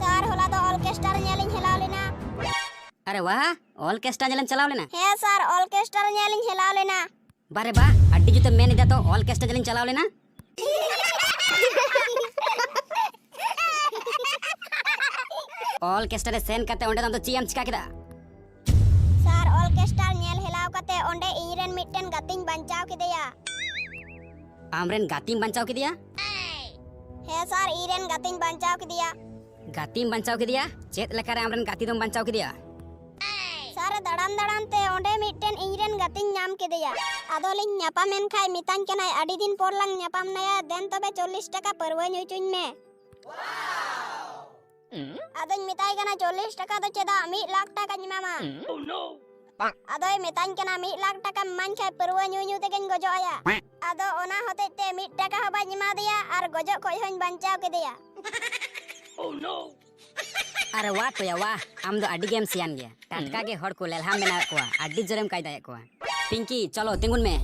ᱥᱟᱨ, ᱦᱚᱞᱟ ᱫᱚ ᱚᱨᱠᱮᱥᱴᱟᱨ ᱧᱮᱞ ᱤᱧ ᱦᱮᱞᱟᱣ ᱞᱮᱱᱟ᱾ ᱟᱨᱮ ᱣᱟᱦ, ᱚᱨᱠᱮᱥᱴᱟᱨ ᱧᱮᱞᱮᱢ ᱪᱟᱞᱟᱣ ᱞᱮᱱᱟ? ᱦᱮᱸ ᱥᱟᱨ, ᱚᱨᱠᱮᱥᱴᱟᱨ ᱧᱮᱞ ᱤᱧ ᱦᱮᱞᱟᱣ ᱞᱮᱱᱟ᱾ ᱵᱟᱨᱮ ᱵᱟ, ᱟᱹᱰᱤ ᱡᱩᱛᱮᱢ ᱢᱮᱱ ᱮᱫᱟ ᱛᱚ, ᱚᱨᱠᱮᱥᱴᱟᱨ ᱧᱮᱞᱤᱧ ᱪᱟᱞᱟᱣ ᱞᱮᱱᱟ᱾ ᱚᱨᱠᱮᱥᱴᱟᱨ ᱨᱮ ᱥᱮᱱ ᱠᱟᱛᱮ ᱚᱸᱰᱮ ᱫᱚ ᱟᱢ ᱫᱚ ᱪᱮᱫ ᱮᱢ ᱪᱤᱠᱟ ᱠᱮᱫᱟ? ᱥᱟᱨ, ᱚᱨᱠᱮᱥᱴᱟᱨ ᱧᱮᱞ ᱦᱮᱞᱟᱣ ᱠᱟᱛᱮ ᱚᱸᱰᱮ ᱤᱧᱨᱮᱱ ᱢᱤᱫᱴᱮᱱ ᱜᱟᱛᱮᱧ ᱵᱟᱧᱪᱟᱣ ᱠᱮᱫᱮᱭᱟ᱾ ᱟᱢᱨᱮᱱ ᱜᱟᱛᱮᱢ ᱵᱟᱧᱪᱟᱣ ᱠᱮᱫᱮᱭᱟ? ᱦᱮᱸ ᱥᱟᱨ, ᱤᱧᱨᱮᱱ ᱜᱟᱛᱮᱧ ᱵᱟᱧᱪᱟᱣ ᱠᱮᱫᱮᱭᱟ᱾ ᱜᱟᱛᱮᱢ ᱵᱟᱧᱪᱟᱣ ᱠᱮᱫᱮᱭᱟ? ᱪᱮᱫ ᱞᱮᱠᱟᱨᱮ ᱟᱢᱨᱮᱱ ᱜᱟᱛᱮ ᱫᱚᱢ ᱵᱟᱧᱪᱟᱣ ᱠᱮᱫᱮᱭᱟ? ᱥᱟᱨ, ᱫᱟᱬᱟᱱ ᱫᱟᱬᱟᱱ ᱛᱮ ᱚᱸᱰᱮ ᱢᱤᱫᱴᱮᱱ ᱤᱧᱨᱮᱱ ᱜᱟᱛᱮᱧ ᱧᱟᱢ ᱠᱮᱫᱮᱭᱟ᱾ ᱟᱫᱚ ᱞᱤᱧ ᱧᱟᱯᱟᱢᱮᱱ ᱠᱷᱟᱡ ᱢᱮᱛᱟᱧ ᱠᱟᱱᱟᱭ, "ᱟᱹᱰᱤ ᱫᱤᱱ ᱯᱚᱨ ᱞᱟᱝ ᱧᱟᱯᱟᱢ ᱱᱟᱭᱟ, ᱫᱮᱱ ᱛᱚᱵᱮ ᱪᱚᱞᱞᱤᱥ ᱴᱟᱠᱟ ᱯᱟᱹᱨᱣᱟᱹ ᱧᱩ ᱦᱚᱪᱚᱧ ᱢᱮ᱾" ᱟᱫᱚᱧ ᱢᱮᱛᱟᱭ ᱠᱟᱱᱟ, "ᱪᱚᱞᱞᱤᱥ ᱴᱟᱠᱟ ᱫᱚ ᱪᱮᱫᱟᱜ, ᱢᱤᱫ ᱞᱟᱠᱷ ᱴᱟᱠᱟᱧ ᱮᱢᱟᱢᱟ᱾" ᱟᱫᱚᱭ ᱢᱮᱛᱟᱧ ᱠᱟᱱᱟ, "ᱢᱤᱫ ᱞᱟᱠᱷ ᱴᱟᱠᱟᱢ ᱮᱢᱟᱧ ᱠᱷᱟᱡ ᱯᱟᱹᱨᱣᱟᱹ ᱧᱩ ᱧᱩ ᱛᱮᱜᱮᱧ ᱜᱚᱡᱚᱜ ᱟᱭᱟ᱾" ᱟᱫᱚ ᱚᱱᱟ ᱦᱚᱛᱮᱡ ᱛᱮ ᱢᱤᱫ ᱴᱟᱠᱟ ᱦᱚᱸ ᱵᱟᱹᱧ ᱮᱢᱟ ᱫᱮᱭᱟ ᱟᱨ ᱜᱚᱡᱚᱜ ᱠᱷᱚᱡ ᱦᱚᱸᱧ ᱵᱟᱧᱪᱟᱣ ᱠᱮᱫᱮᱭᱟ᱾ ᱟᱨᱮ ᱣᱟ ᱴᱚᱭᱟ ᱣᱟ, ᱟᱢ ᱫᱚ ᱟᱹᱰᱤ ᱜᱮᱢ ᱥᱮᱭᱟᱱ ᱜᱮᱭᱟ᱾ ᱴᱟᱴᱠᱟ ᱜᱮ ᱦᱚᱲ ᱠᱚ ᱞᱮᱞᱦᱟᱢ ᱵᱮᱱᱟᱣᱮᱫ ᱠᱚᱣᱟ, ᱟᱹᱰᱤ ᱡᱳᱨᱮᱢ ᱠᱟᱭᱫᱟᱭᱮᱫ ᱠᱚᱣᱟ᱾ ᱯᱤᱝᱠᱤ, ᱪᱚᱞᱚ ᱛᱤᱸᱜᱩᱱ ᱢᱮ᱾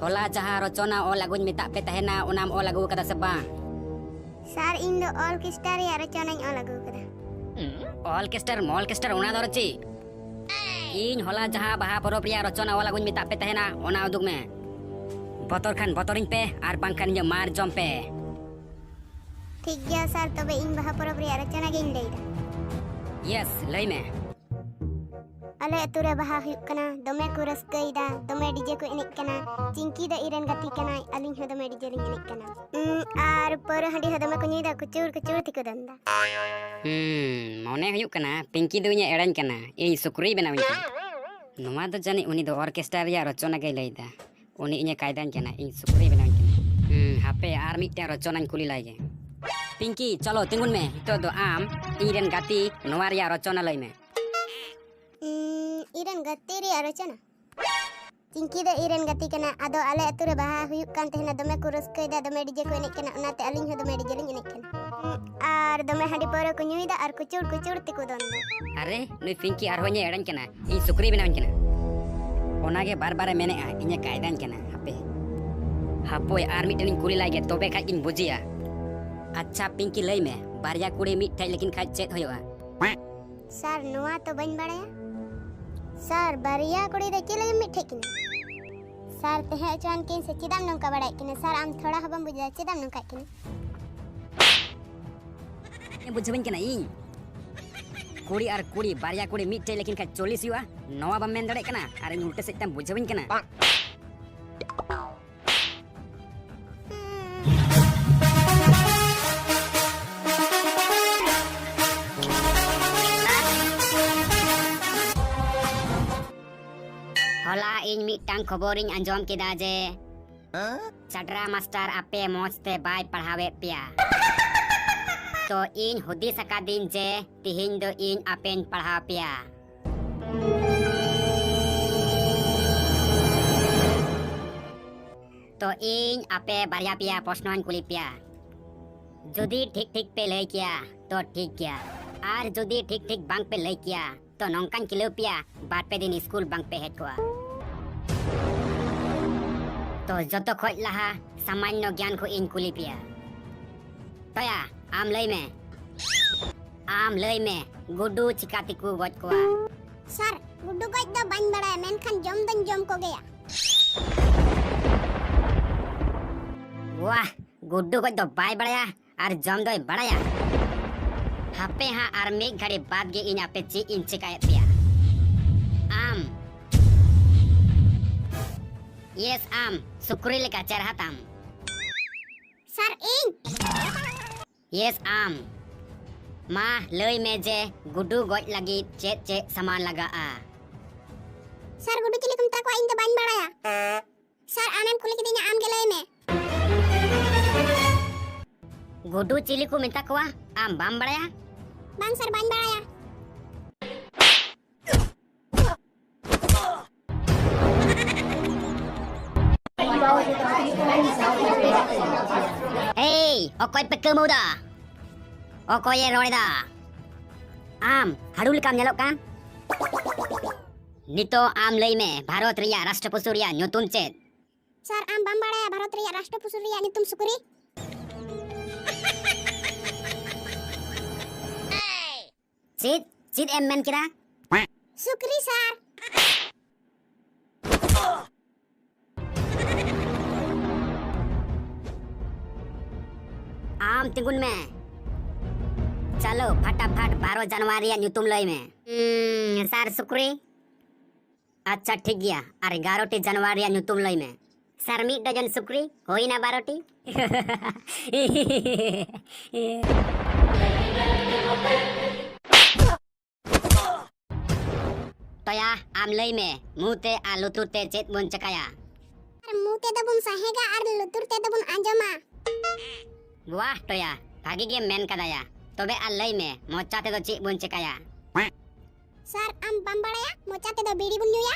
ᱦᱚᱞᱟ ᱡᱟᱦᱟᱸ ᱨᱚᱪᱚᱱᱟ ᱚᱞ ᱟᱹᱜᱩᱧ ᱢᱮᱛᱟᱜ ᱯᱮ ᱛᱟᱦᱮᱱᱟ, ᱚᱱᱟᱢ ᱚᱞ ᱟᱹᱜᱩ ᱠᱟᱫᱟ ᱥᱮ ᱵᱟᱝ? ᱥᱟᱨ, ᱤᱧ ᱫᱚ ᱚᱨᱠᱮᱥᱴᱨᱟ ᱨᱮᱭᱟᱜ ᱨᱚᱪᱚᱱᱟᱧ ᱚᱞ ᱟᱹᱜᱩ ᱠᱟᱫᱟ᱾ ᱚᱨᱠᱮᱥᱴᱟᱨ ᱢᱚᱞᱠᱮᱥᱴᱟᱨ, ᱚᱱᱟ ᱫᱚ ᱟᱨᱚ ᱪᱮᱫ? ᱤᱧ ᱦᱚᱞᱟ ᱡᱟᱦᱟᱸ ᱵᱟᱦᱟ ᱯᱚᱨᱚᱵᱽ ᱨᱮᱭᱟᱜ ᱨᱚᱪᱚᱱᱟ ᱚᱞ ᱟᱹᱜᱩᱧ ᱢᱮᱛᱟᱜ ᱯᱮ ᱛᱟᱦᱮᱱᱟ, ᱚᱱᱟ ᱩᱫᱩᱜ ᱢᱮ᱾ ᱵᱚᱛᱚᱨ ᱠᱷᱟᱱ ᱵᱚᱛᱚᱨᱤᱧ ᱯᱮ, ᱟᱨ ᱵᱟᱝᱠᱷᱟᱱ ᱤᱧᱟᱹᱜ ᱢᱟᱨ ᱡᱚᱢ ᱯᱮ᱾ ᱴᱷᱤᱠ ᱜᱮᱭᱟ ᱥᱟᱨ, ᱛᱚᱵᱮ ᱤᱧ ᱵᱟᱦᱟ ᱯᱚᱨᱚᱵᱽ ᱨᱮᱭᱟᱜ ᱨᱚᱪᱚᱱᱟ ᱜᱤᱧ ᱞᱟᱹᱭᱫᱟ᱾ ᱭᱮᱥ, ᱞᱟᱹᱭ ᱢᱮ᱾ ᱟᱞᱮ ᱟᱹᱛᱩ ᱨᱮ ᱵᱟᱦᱟ ᱦᱩᱭᱩᱜ ᱠᱟᱱᱟ, ᱫᱚᱢᱮ ᱠᱚ ᱨᱟᱹᱥᱠᱟᱹᱭᱮᱫᱟ, ᱫᱚᱢᱮ ᱰᱤᱡᱮ ᱠᱚ ᱮᱱᱮᱡ ᱠᱟᱱᱟ᱾ ᱪᱤᱝᱠᱤ ᱫᱚ ᱤᱧ ᱨᱮᱱ ᱜᱟᱛᱮ ᱠᱟᱱᱟᱭ, ᱟᱹᱞᱤᱧ ᱦᱚᱸ ᱫᱚᱢᱮ ᱰᱤᱡᱮ ᱞᱤᱧ ᱮᱱᱮᱡ ᱠᱟᱱᱟ᱾ ᱩᱸ, ᱟᱨ ᱯᱟᱹᱣᱨᱟᱹ ᱦᱟᱺᱰᱤ ᱦᱚᱸ ᱫᱚᱢᱮ ᱠᱚ ᱧᱩᱭᱮᱫᱟ, ᱠᱩᱪᱩᱲ ᱠᱩᱪᱩᱲ ᱛᱮᱠᱚ ᱫᱚᱱ ᱮᱫᱟ᱾ ᱦᱩᱸ, ᱢᱚᱱᱮ ᱦᱩᱭᱩᱜ ᱠᱟᱱᱟ ᱯᱤᱝᱠᱤ ᱫᱚ ᱤᱧᱮ ᱮᱲᱮᱧ ᱠᱟᱱᱟ, ᱤᱧ ᱥᱩᱠᱨᱤᱭ ᱵᱮᱱᱟᱣᱤᱧ ᱠᱟᱱᱟ᱾ ᱱᱚᱣᱟ ᱫᱚ ᱡᱟᱹᱱᱤᱡ ᱩᱱᱤ ᱫᱚ ᱚᱨᱠᱮᱥᱴᱨᱟ ᱨᱮᱭᱟᱜ ᱨᱚᱪᱚᱱᱟ ᱜᱮᱭ ᱞᱟᱹᱭᱫᱟ᱾ ᱩᱱᱤ ᱤᱧᱮ ᱠᱟᱭᱫᱟᱧ ᱠᱟᱱᱟ, ᱤᱧ ᱥᱩᱠᱨᱤᱭ ᱵᱮᱱᱟᱣᱤᱧ ᱠᱟᱱᱟ᱾ ᱦᱩᱸ, ᱦᱟᱯᱮ ᱟᱨ ᱢᱤᱫᱴᱮᱱ ᱨᱚᱪᱚᱱᱟᱧ ᱠᱩᱞᱤ ᱞᱟᱭ ᱜᱮ᱾ ᱯᱤᱝᱠᱤ, ᱪᱚᱞᱚ ᱛᱤᱸᱜᱩᱱ ᱢᱮ᱾ ᱱᱤᱛᱚᱜ ᱫᱚ ᱟᱢ ᱤᱧ ᱨᱮᱱ ᱜᱟᱛᱮ ᱱᱚᱣᱟ ᱨᱮᱭᱟᱜ ᱨᱚᱪᱚᱱᱟ ᱞᱟᱹᱭ ᱢᱮ᱾ ᱩᱸ, ᱤᱧ ᱨᱮᱱ ᱜᱟᱛᱮ ᱨᱮᱭᱟᱜ ᱨᱚᱪᱚᱱᱟ? ᱪᱤᱝᱠᱤ ᱫᱚ ᱤᱧ ᱨᱮᱱ ᱜᱟᱛᱮ ᱠᱟᱱᱟ᱾ ᱟᱫᱚ ᱟᱞᱮ ᱟᱹᱛᱩ ᱨᱮ ᱵᱟᱦᱟ ᱦᱩᱭᱩᱜ ᱠᱟᱱ ᱛᱟᱦᱮᱱᱟ, ᱫᱚᱢᱮ ᱠᱚ ᱨᱟᱹᱥᱠᱟᱹᱭᱮᱫᱟ, ᱫᱚᱢᱮ ᱰᱤᱡᱮ ᱠᱚ ᱮᱱᱮᱡ ᱠᱟᱱᱟ, ᱚᱱᱟᱛᱮ ᱟᱹᱞᱤᱧ ᱦᱚᱸ ᱫᱚᱢᱮ ᱰᱤᱡᱮ ᱞᱤᱧ ᱮᱱᱮᱡ ᱠᱟᱱᱟ᱾ ᱟᱨ ᱫᱚᱢᱮ ᱦᱟᱺᱰᱤ ᱯᱟᱹᱣᱨᱟᱹ ᱠᱚ ᱧᱩᱭᱮᱫᱟ ᱟᱨ ᱠᱩᱪᱩᱲ ᱠᱩᱪᱩᱲ ᱛᱮᱠᱚ ᱫᱚᱱ ᱮᱫᱟ᱾ ᱟᱨᱮ, ᱱᱩᱭ ᱯᱤᱝᱠᱤ ᱟᱨᱦᱚᱸ ᱤᱧᱮ ᱮᱲᱮᱧ ᱠᱟᱱᱟ, ᱤᱧ ᱥᱩᱠᱨᱤᱭ ᱵᱮᱱᱟᱣᱤᱧ ᱠᱟᱱᱟ᱾ ᱚᱱᱟᱜᱮ ᱵᱟᱨ ᱵᱟᱨᱮ ᱢᱮᱱᱮᱜᱼᱟ, ᱤᱧᱮ ᱠᱟᱭᱫᱟᱧ ᱠᱟᱱᱟ᱾ ᱦᱟᱯᱮ, ᱦᱟᱯᱳᱭ, ᱟᱨ ᱢᱤᱫᱴᱮᱱᱤᱧ ᱠᱩᱞᱤ ᱞᱟᱭ ᱜᱮ, ᱛᱚᱵᱮ ᱠᱷᱟᱡ ᱜᱤᱧ ᱵᱩᱡᱮᱭᱟ᱾ ᱟᱪᱪᱷᱟ ᱯᱤᱝᱠᱤ, ᱞᱟᱹᱭ ᱢᱮ, ᱵᱟᱨᱭᱟ ᱠᱩᱲᱤ ᱢᱤᱫ ᱴᱷᱮᱡ ᱞᱮᱠᱤᱱ ᱠᱷᱟᱡ ᱪᱮᱫ ᱦᱩᱭᱩᱜᱼᱟ? ᱥᱟᱨ, ᱱᱚᱣᱟ ᱛᱚ ᱵᱟᱹᱧ ᱵᱟᱲᱟᱭᱟ᱾ ᱥᱟᱨ, ᱵᱟᱨᱭᱟ ᱠᱩᱲᱤ ᱫᱚ ᱪᱮᱫ ᱞᱟᱹᱜᱤᱫ ᱢᱤᱫ ᱴᱷᱮᱡ ᱠᱤᱱᱟ? ᱥᱟᱨ, ᱛᱟᱦᱮᱸ ᱦᱚᱪᱚᱣᱟᱱ ᱠᱤᱱ ᱥᱮ, ᱪᱮᱫᱟᱜ ᱱᱚᱝᱠᱟ ᱵᱟᱲᱟᱭᱮᱫ ᱠᱤᱱᱟ? ᱥᱟᱨ, ᱟᱢ ᱛᱷᱚᱲᱟ ᱦᱚᱸ ᱵᱟᱢ ᱵᱩᱡᱷᱟᱹᱣᱟ, ᱪᱮᱫᱟᱜ ᱱᱚᱝᱠᱟᱭᱮᱫ ᱠᱤᱱᱟ? ᱵᱩᱡᱷᱟᱹᱣᱟᱹᱧ ᱠᱟᱱᱟ ᱤᱧ? ᱠᱩᱲᱤ ᱟᱨ ᱠᱩᱲᱤ, ᱵᱟᱨᱭᱟ ᱠᱩᱲᱤ ᱢᱤᱫᱴᱮᱡ ᱞᱮᱠᱤᱱ ᱠᱷᱟᱡ ᱪᱚᱞᱞᱤᱥ ᱦᱩᱭᱩᱜᱼᱟ, ᱱᱚᱣᱟ ᱵᱟᱢ ᱢᱮᱱ ᱫᱟᱲᱮᱭᱟᱜ ᱠᱟᱱᱟ? ᱟᱨ ᱤᱧ ᱩᱞᱴᱟᱹ ᱥᱮᱫ ᱛᱮᱢ ᱵᱩᱡᱷᱟᱹᱣᱟᱹᱧ ᱠᱟᱱᱟ᱾ ᱦᱚᱞᱟ ᱤᱧ ᱢᱤᱫᱴᱟᱝ ᱠᱷᱚᱵᱚᱨᱤᱧ ᱟᱸᱡᱚᱢ ᱠᱮᱫᱟ ᱡᱮ ᱪᱟᱰᱨᱟ ᱢᱟᱥᱴᱟᱨ ᱟᱯᱮ ᱢᱚᱡᱽ ᱛᱮ ᱵᱟᱭ ᱯᱟᱲᱦᱟᱣᱮᱫ ᱯᱮᱭᱟ᱾ ᱛᱚ ᱤᱧ ᱦᱩᱫᱤᱥ ᱟᱠᱟᱫᱤᱧ ᱡᱮ ᱛᱤᱦᱤᱧ ᱫᱚ ᱤᱧ ᱟᱯᱮᱧ ᱯᱟᱲᱦᱟᱣ ᱯᱮᱭᱟ᱾ ᱛᱚ ᱤᱧ ᱟᱯᱮ ᱵᱟᱨᱭᱟ ᱯᱮᱭᱟ ᱯᱨᱚᱥᱱᱚᱧ ᱠᱩᱞᱤ ᱯᱮᱭᱟ᱾ ᱡᱩᱫᱤ ᱴᱷᱤᱠ ᱴᱷᱤᱠ ᱯᱮ ᱞᱟᱹᱭ ᱠᱮᱭᱟ ᱛᱚ ᱴᱷᱤᱠ ᱜᱮᱭᱟ, ᱟᱨ ᱡᱩᱫᱤ ᱴᱷᱤᱠ ᱴᱷᱤᱠ ᱵᱟᱝ ᱯᱮ ᱞᱟᱹᱭ ᱠᱮᱭᱟ ᱛᱚ ᱱᱚᱝᱠᱟᱧ ᱠᱷᱤᱞᱟᱹᱣ ᱯᱮᱭᱟ, ᱵᱟᱨ ᱯᱮ ᱫᱤᱱ ᱥᱠᱩᱞ ᱵᱟᱝ ᱯᱮ ᱦᱮᱡ ᱠᱚᱜᱼᱟ᱾ ᱛᱚ ᱡᱚᱛᱚ ᱠᱷᱚᱡ ᱞᱟᱦᱟ ᱥᱟᱢᱟᱱᱱᱚ ᱜᱮᱭᱟᱱ ᱠᱷᱚᱡ ᱤᱧ ᱠᱩᱞᱤ ᱯᱮᱭᱟ᱾ ᱛᱚᱭᱟ, ᱟᱢ ᱞᱟᱹᱭ ᱢᱮ, ᱟᱢ ᱞᱟᱹᱭ ᱢᱮ, ᱜᱩᱰᱩ ᱪᱤᱠᱟ ᱛᱮᱠᱚ ᱜᱚᱡ ᱠᱚᱣᱟ? ᱥᱟᱨ, ᱜᱩᱰᱩ ᱜᱚᱡ ᱫᱚ ᱵᱟᱹᱧ ᱵᱟᱲᱟᱭᱟ, ᱢᱮᱱᱠᱷᱟᱱ ᱡᱚᱢ ᱫᱚᱧ ᱡᱚᱢ ᱠᱚᱜᱮᱭᱟ᱾ ᱣᱟᱦ, ᱜᱩᱰᱩ ᱜᱚᱡ ᱫᱚ ᱵᱟᱭ ᱵᱟᱲᱟᱭᱟ ᱟᱨ ᱡᱚᱢ ᱫᱚᱭ ᱵᱟᱲᱟᱭᱟ᱾ ᱦᱟᱯᱮ ᱦᱟᱸᱜ, ᱟᱨ ᱢᱤᱫ ᱜᱷᱟᱹᱲᱤ ᱵᱟᱫ ᱜᱮ ᱤᱧ ᱟᱯᱮ ᱪᱮᱫ ᱤᱧ ᱪᱮᱠᱟᱭᱮᱫ ᱯᱮᱭᱟ᱾ ᱟᱢ, ᱭᱮᱥ, ᱟᱢ ᱥᱩᱠᱨᱤ ᱞᱮᱠᱟ ᱪᱮᱨᱦᱟ ᱛᱟᱢ᱾ ᱥᱟᱨ, ᱤᱧ? ᱭᱮᱥ, ᱟᱢ᱾ ᱢᱟ ᱞᱟᱹᱭ ᱢᱮ ᱡᱮ ᱜᱩᱰᱩ ᱜᱚᱡ ᱞᱟᱹᱜᱤᱫ ᱪᱮᱫ ᱪᱮᱫ ᱥᱟᱢᱟᱱ ᱞᱟᱜᱟᱜᱼᱟ? ᱥᱟᱨ, ᱜᱩᱰᱩ ᱪᱤᱞᱤ ᱠᱚ ᱢᱮᱛᱟ ᱠᱚᱣᱟ, ᱤᱧ ᱫᱚ ᱵᱟᱹᱧ ᱵᱟᱲᱟᱭᱟ᱾ ᱥᱟᱨ, ᱟᱢᱮᱢ ᱠᱩᱞᱤ ᱠᱤᱫᱤᱧᱟ, ᱟᱢ ᱜᱮ ᱞᱟᱹᱭ ᱢᱮ᱾ ᱜᱩᱰᱩ ᱪᱤᱞᱤ ᱠᱚ ᱢᱮᱛᱟ ᱠᱚᱣᱟ, ᱟᱢ ᱵᱟᱢ ᱵᱟᱲᱟᱭᱟ? ᱵᱟᱝ ᱥᱟᱨ, ᱵᱟᱹᱧ ᱵᱟᱲᱟᱭᱟ᱾ ᱮᱭ, ᱚᱠᱚᱭ ᱯᱮ ᱠᱟᱹᱢᱟᱹᱣ ᱫᱟ? ᱚᱠᱚᱭᱮ ᱨᱚᱲ ᱮᱫᱟ? ᱟᱢ ᱦᱟᱹᱲᱩ ᱞᱮᱠᱟᱢ ᱧᱮᱞᱚᱜ ᱠᱟᱱ᱾ ᱱᱤᱛᱚᱜ ᱟᱢ ᱞᱟᱹᱭ ᱢᱮ, ᱵᱷᱟᱨᱚᱛ ᱨᱮᱭᱟᱜ ᱨᱟᱥᱴᱨᱚ ᱯᱚᱥᱩ ᱨᱮᱭᱟᱜ ᱧᱩᱛᱩᱢ ᱪᱮᱫ? ᱥᱟᱨ, ᱟᱢ ᱵᱟᱢ ᱵᱟᱲᱟᱭᱟ ᱵᱷᱟᱨᱚᱛ ᱨᱮᱭᱟᱜ ᱨᱟᱥᱴᱨᱚ ᱯᱚᱥᱩ ᱨᱮᱭᱟᱜ ᱧᱩᱛᱩᱢ ᱥᱩᱠᱨᱤ? ᱪᱮᱫ? ᱪᱮᱫ ᱮᱢ ᱢᱮᱱ ᱠᱮᱫᱟ? ᱥᱩᱠᱨᱤ, ᱥᱟᱨ᱾ ᱟᱢ ᱛᱤᱸᱜᱩᱱ ᱢᱮ᱾ ᱪᱚᱞᱚ, ᱯᱷᱟᱴᱟᱯᱷᱟᱴ ᱵᱟᱨᱚ ᱡᱟᱱᱩᱣᱟᱨᱤ ᱨᱮᱭᱟᱜ ᱧᱩᱛᱩᱢ ᱞᱟᱹᱭ ᱢᱮ᱾ ᱩᱸ, ᱥᱟᱨ, ᱥᱩᱠᱨᱤ᱾ ᱟᱪᱪᱷᱟ, ᱴᱷᱤᱠ ᱜᱮᱭᱟ᱾ ᱟᱨ ᱮᱜᱟᱨᱚ ᱴᱤ ᱡᱟᱱᱩᱣᱟᱨᱤ ᱨᱮᱭᱟᱜ ᱧᱩᱛᱩᱢ ᱞᱟᱹᱭ ᱢᱮ᱾ ᱥᱟᱨ, ᱢᱤᱫ ᱰᱚᱡᱚᱱ ᱥᱩᱠᱨᱤ, ᱦᱩᱭᱱᱟ ᱵᱟᱨᱚ ᱴᱤ᱾ ᱴᱚᱭᱟ, ᱟᱢ ᱞᱟᱹᱭ ᱢᱮ, ᱢᱩ ᱛᱮ ᱟᱨ ᱞᱩᱛᱩᱨ ᱛᱮ ᱪᱮᱫ ᱵᱚᱱ ᱪᱮᱠᱟᱭᱟ? ᱟᱨ ᱢᱩ ᱛᱮᱫᱚ ᱵᱚᱱ ᱥᱟᱦᱮᱜᱟ ᱟᱨ ᱞᱩᱛᱩᱨ ᱛᱮᱫᱚ ᱵᱚᱱ ᱟᱸᱡᱚᱢᱟ᱾ ᱣᱟᱦ ᱴᱚᱭᱟ, ᱵᱷᱟᱜᱤ ᱜᱮᱢ ᱢᱮᱱ ᱠᱟᱫᱟᱭᱟ᱾ ᱛᱚᱵᱮ ᱟᱨ ᱞᱟᱹᱭ ᱢᱮ, ᱢᱚᱪᱟ ᱛᱮᱫᱚ ᱪᱮᱫ ᱵᱚᱱ ᱪᱮᱠᱟᱭᱟ? ᱥᱟᱨ, ᱟᱢ ᱵᱟᱢ ᱵᱟᱲᱟᱭᱟ? ᱢᱚᱪᱟ ᱛᱮᱫᱚ ᱵᱤᱲᱤ ᱵᱚᱱ ᱧᱩᱭᱟ᱾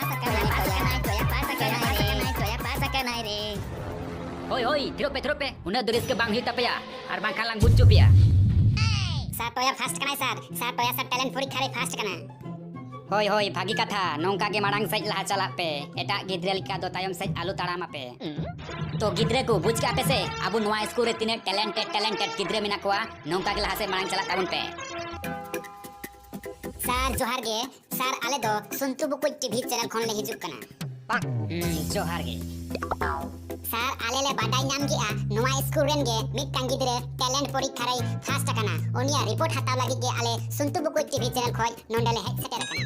ᱯᱟᱥ ᱟᱠᱟᱱᱟᱭ, ᱯᱟᱥ ᱟᱠᱟᱱᱟᱭ, ᱴᱚᱭᱟ ᱯᱟᱥ ᱟᱠᱟᱱᱟᱭ, ᱴᱚᱭᱟ ᱯᱟᱥ ᱟᱠᱟᱱᱟᱭ ᱨᱮ᱾ ᱦᱳᱭ, ᱦᱳᱭ, ᱛᱷᱤᱨᱚᱜ ᱯᱮ, ᱛᱷᱤᱨᱚᱜ ᱯᱮ᱾ ᱩᱱᱟᱹᱜ ᱫᱚ ᱨᱟᱹᱥᱠᱟᱹ ᱵᱟᱝ ᱦᱩᱭᱩᱜ ᱛᱟᱯᱮᱭᱟ, ᱟᱨ ᱵᱟᱝᱠᱷᱟᱱ ᱞᱟᱝ ᱵᱩᱡᱽ ᱦᱚᱪᱚ ᱯᱮᱭᱟ᱾ ᱥᱟᱨ, ᱴᱚᱭᱟ ᱯᱷᱟᱥᱴ ᱠᱟᱱᱟᱭ ᱥᱟᱨ᱾ ᱥᱟᱨ, ᱴᱚᱭᱟ ᱥᱟᱨ ᱴᱮᱞᱮᱱᱴ ᱯᱚᱨᱤᱠᱠᱷᱟ ᱨᱮᱭ ᱯᱷᱟᱥᱴ ᱠᱟᱱᱟ᱾ ᱦᱳᱭ, ᱦᱳᱭ, ᱵᱷᱟᱹᱜᱤ ᱠᱟᱛᱷᱟ᱾ ᱱᱚᱝᱠᱟ ᱜᱮ ᱢᱟᱲᱟᱝ ᱥᱮᱫ ᱞᱟᱦᱟ ᱪᱟᱞᱟᱜ ᱯᱮ᱾ ᱮᱴᱟᱜ ᱜᱤᱫᱽᱨᱟᱹ ᱞᱮᱠᱟ ᱫᱚ ᱛᱟᱭᱚᱢ ᱥᱮᱫ ᱟᱞᱚ ᱛᱟᱲᱟᱢ ᱟᱯᱮ᱾ ᱛᱚ ᱜᱤᱫᱽᱨᱟᱹ ᱠᱚ, ᱵᱩᱡᱽ ᱠᱟᱜ ᱯᱮ ᱥᱮ, ᱟᱵᱚ ᱱᱚᱣᱟ ᱥᱠᱩᱞ ᱨᱮ ᱛᱤᱱᱟᱹᱜ ᱴᱮᱞᱮᱱᱴᱮᱰ, ᱴᱮᱞᱮᱱᱴᱮᱰ ᱜᱤᱫᱽᱨᱟᱹ ᱢᱮᱱᱟᱜ ᱠᱚᱣᱟ, ᱱᱚᱝᱠᱟ ᱜᱮ ᱞᱟᱦᱟ ᱥᱮᱫ ᱢᱟᱲᱟᱝ ᱪᱟᱞᱟᱜ ᱛᱟᱵᱚᱱ ᱯᱮ᱾ ᱥᱟᱨ, ᱡᱚᱦᱟᱨ ᱜᱮ᱾ ᱥᱟᱨ, ᱟᱞᱮ ᱫᱚ ᱥᱩᱱᱛᱩ ᱵᱩᱠᱩᱡ ᱴᱤᱵᱷᱤ ᱪᱮᱱᱮᱞ ᱠᱷᱚᱱ ᱞᱮ ᱦᱤᱡᱩᱜ ᱠᱟᱱᱟ᱾ ᱦᱩᱸ, ᱡᱚᱦᱟᱨ ᱜᱮ᱾ ᱥᱟᱨ, ᱟᱞᱮ ᱞᱮ ᱵᱟᱰᱟᱭ ᱧᱟᱢ ᱠᱮᱜᱼᱟ, ᱱᱚᱣᱟ ᱥᱠᱩᱞ ᱨᱮᱱ ᱜᱮ ᱢᱤᱫᱴᱟᱝ ᱜᱤᱫᱽᱨᱟᱹ ᱴᱮᱞᱮᱱᱴ ᱯᱚᱨᱤᱠᱠᱷᱟ ᱨᱮᱭ ᱯᱷᱟᱥᱴ ᱟᱠᱟᱱᱟ᱾ ᱩᱱᱤᱭᱟᱜ ᱨᱤᱯᱳᱨᱴ ᱦᱟᱛᱟᱣ ᱞᱟᱹᱜᱤᱫ ᱜᱮ ᱟᱞᱮ ᱥᱩᱱᱛᱩ ᱵᱩᱠᱩᱡ ᱴᱤᱵᱷᱤ ᱪᱮᱱᱮᱞ ᱠᱷᱚᱱ ᱱᱚᱸᱰᱮ ᱞᱮ ᱦᱮᱡ ᱥᱮᱴᱮᱨ ᱟᱠᱟᱱᱟ᱾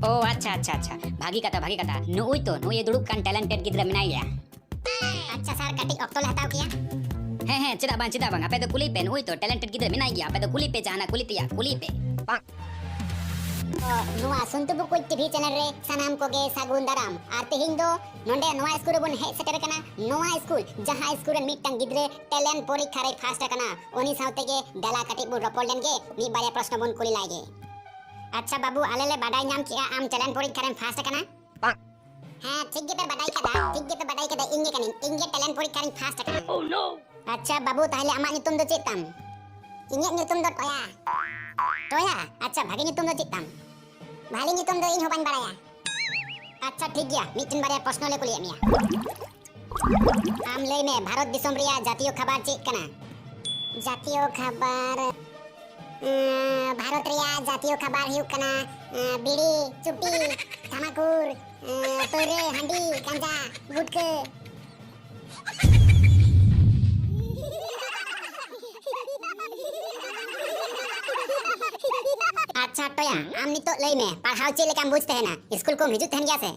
ᱳ, ᱟᱪᱪᱷᱟ, ᱟᱪᱪᱷᱟ, ᱟᱪᱪᱷᱟ, ᱵᱷᱟᱹᱜᱤ ᱠᱟᱛᱷᱟ, ᱵᱷᱟᱹᱜᱤ ᱠᱟᱛᱷᱟ᱾ ᱱᱩᱜᱼᱩᱭ ᱛᱚ, ᱱᱩᱭ ᱮ ᱫᱩᱲᱩᱵ ᱠᱟᱱ ᱴᱮᱞᱮᱱᱴᱮᱰ ᱜᱤᱫᱽᱨᱟᱹ ᱢᱮᱱᱟᱭ ᱜᱮᱭᱟ᱾ ᱟᱪᱪᱷᱟ ᱥᱟᱨ, ᱠᱟᱹᱴᱤᱡ ᱚᱠᱛᱚ ᱞᱮ ᱦᱟᱛᱟᱣ ᱠᱮᱭᱟ᱾ ᱦᱮᱸ, ᱦᱮᱸ, ᱪᱮᱫᱟᱜ ᱵᱟᱝ, ᱪᱮᱫᱟᱜ ᱵᱟᱝ? ᱟᱯᱮ ᱫᱚ ᱠᱩᱞᱤ ᱯᱮ, ᱱᱩᱜᱼᱩᱭ ᱛᱚ ᱴᱮᱞᱮᱱᱴᱮᱰ ᱜᱤᱫᱽᱨᱟᱹ ᱢᱮᱱᱟᱭ ᱜᱮᱭᱟ, ᱟᱯᱮ ᱫᱚ ᱠᱩᱞᱤ ᱯᱮ, ᱡᱟᱦᱟᱱᱟᱜ ᱠᱩᱞᱤ ᱛᱮᱭᱟᱜ, ᱠᱩᱞᱤ ᱯᱮ᱾ ᱛᱚ, ᱱᱚᱣᱟ ᱥᱩᱱᱛᱩ ᱵᱩᱠᱩᱡ ᱴᱤᱵᱷᱤ ᱪᱮᱱᱮᱞ ᱨᱮ ᱥᱟᱱᱟᱢ ᱠᱚᱜᱮ ᱥᱟᱹᱜᱩᱱ ᱫᱟᱨᱟᱢ᱾ ᱟᱨ ᱛᱮᱦᱮᱧ ᱫᱚ ᱱᱚᱰᱮ ᱱᱚᱣᱟ ᱥᱠᱩᱞ ᱨᱮᱵᱚᱱ ᱦᱮᱡ ᱥᱮᱴᱮᱨ ᱟᱠᱟᱱᱟ, ᱱᱚᱣᱟ ᱥᱠᱩᱞ ᱡᱟᱦᱟᱸ ᱥᱠᱩᱞ ᱨᱮᱱ ᱢᱤᱫᱴᱟᱝ ᱜᱤᱫᱽᱨᱟᱹ ᱴᱮᱞᱮᱱᱴ ᱯᱚᱨᱤᱠᱠᱷᱟ ᱨᱮᱭ ᱯᱷᱟᱥᱴ ᱟᱠᱟᱱᱟ, ᱩᱱᱤ ᱥᱟᱶ ᱛᱮᱜᱮ ᱫᱮᱞᱟ ᱠᱟᱹᱴᱤᱡ ᱵᱚᱱ ᱨᱚᱯᱚᱲ ᱞᱮᱱ ᱜᱮ, ᱢᱤᱫ ᱵᱟᱨᱭᱟ ᱯᱨᱚᱥᱱᱚ ᱵᱚᱱ ᱠᱩᱞᱤ ᱞᱟᱭ ᱜᱮ᱾ ᱟᱪᱪᱷᱟ ᱵᱟᱹᱵᱩ, ᱟᱞᱮ ᱞᱮ ᱵᱟᱰᱟᱭ ᱧᱟᱢ ᱠᱮᱜᱼᱟ ᱟᱢ ᱴᱮᱞᱮᱱᱴ ᱯᱚᱨᱤᱠᱠᱷᱟ ᱨᱮᱢ ᱯᱷᱟᱥᱴ ᱟᱠᱟᱱᱟ᱾ ᱦᱮᱸ, ᱴᱷᱤᱠ ᱜᱮᱯᱮ ᱵᱟᱰᱟᱭ ᱠᱟᱫᱟ, ᱴᱷᱤᱠ ᱜᱮᱯᱮ ᱵᱟᱰᱟᱭ ᱠᱟᱫᱟ, ᱤᱧ ᱜᱮ ᱠᱟᱹᱱᱟᱹᱧ, ᱤᱧ ᱜᱮ ᱴᱮᱞᱮᱱᱴ ᱯᱚᱨᱤᱠᱠᱷᱟ ᱨᱤᱧ ᱯᱷᱟᱥᱴ ᱟᱠᱟᱱᱟ᱾ ᱟᱪᱪᱷᱟ ᱵᱟᱹᱵᱩ, ᱛᱟᱦᱞᱮ ᱟᱢᱟᱜ ᱧᱩᱛᱩᱢ ᱫᱚ ᱪᱮᱫ ᱛᱟᱢ? ᱤᱧᱟᱹᱜ ᱧᱩᱛᱩᱢ ᱫᱚ ᱴᱚᱭᱟ᱾ ᱴᱚᱭᱟ? ᱟᱪᱪᱷᱟ, ᱵᱷᱟᱜᱮ ᱧᱩᱛᱩᱢ ᱫᱚ ᱪᱮᱫ ᱛᱟᱢ? ᱵᱷᱟᱞᱮ ᱧᱩᱛᱩᱢ ᱫᱚ ᱤᱧ ᱦᱚᱸ ᱵᱟᱹᱧ ᱵᱟᱲᱟᱭᱟ᱾ ᱟᱪᱪᱷᱟ ᱴᱷᱤᱠ ᱜᱮᱭᱟ, ᱢᱤᱫᱴᱮᱱ ᱵᱟᱨᱭᱟ ᱯᱨᱚᱥᱱᱚ ᱞᱮ ᱠᱩᱞᱤᱭᱮᱫ ᱢᱮᱭᱟ᱾ ᱟᱢ ᱞᱟᱹᱭ ᱢᱮ, ᱵᱷᱟᱨᱚᱛ ᱫᱤᱥᱚᱢ ᱨᱮᱭᱟᱜ ᱡᱟᱛᱤᱭᱚ ᱠᱷᱟᱵᱟᱨ ᱪᱮᱫ ᱠᱟᱱᱟ? ᱡᱟᱛᱤᱭᱚ ᱠᱷᱟᱵᱟᱨ, ᱮᱸ, ᱵᱷᱟᱨᱚᱛ ᱨᱮᱭᱟᱜ ᱡᱟᱛᱤᱭᱚ ᱠᱷᱟᱵᱟᱨ ᱦᱩᱭᱩᱜ ᱠᱟᱱᱟ, ᱮᱸ, ᱵᱤᱲᱤ, ᱪᱩᱴᱤ, ᱛᱷᱟᱢᱟᱠᱩᱨ, ᱮᱸ, ᱯᱟᱹᱣᱨᱟᱹ, ᱦᱟᱺᱰᱤ, ᱜᱟᱸᱡᱟ, ᱜᱩᱴᱠᱟᱹ᱾ ᱟᱪᱪᱷᱟ ᱴᱚᱭᱟ, ᱟᱢ ᱱᱤᱛᱚᱜ ᱞᱟᱹᱭ ᱢᱮ, ᱯᱟᱲᱦᱟᱣ ᱪᱮᱫ ᱞᱮᱠᱟᱢ ᱵᱩᱡᱽ ᱛᱟᱦᱮᱱᱟ? ᱤᱥᱠᱩᱞ ᱠᱚᱢ ᱦᱤᱡᱩᱜ ᱛᱟᱦᱮᱱ ᱜᱮᱭᱟ ᱥᱮ?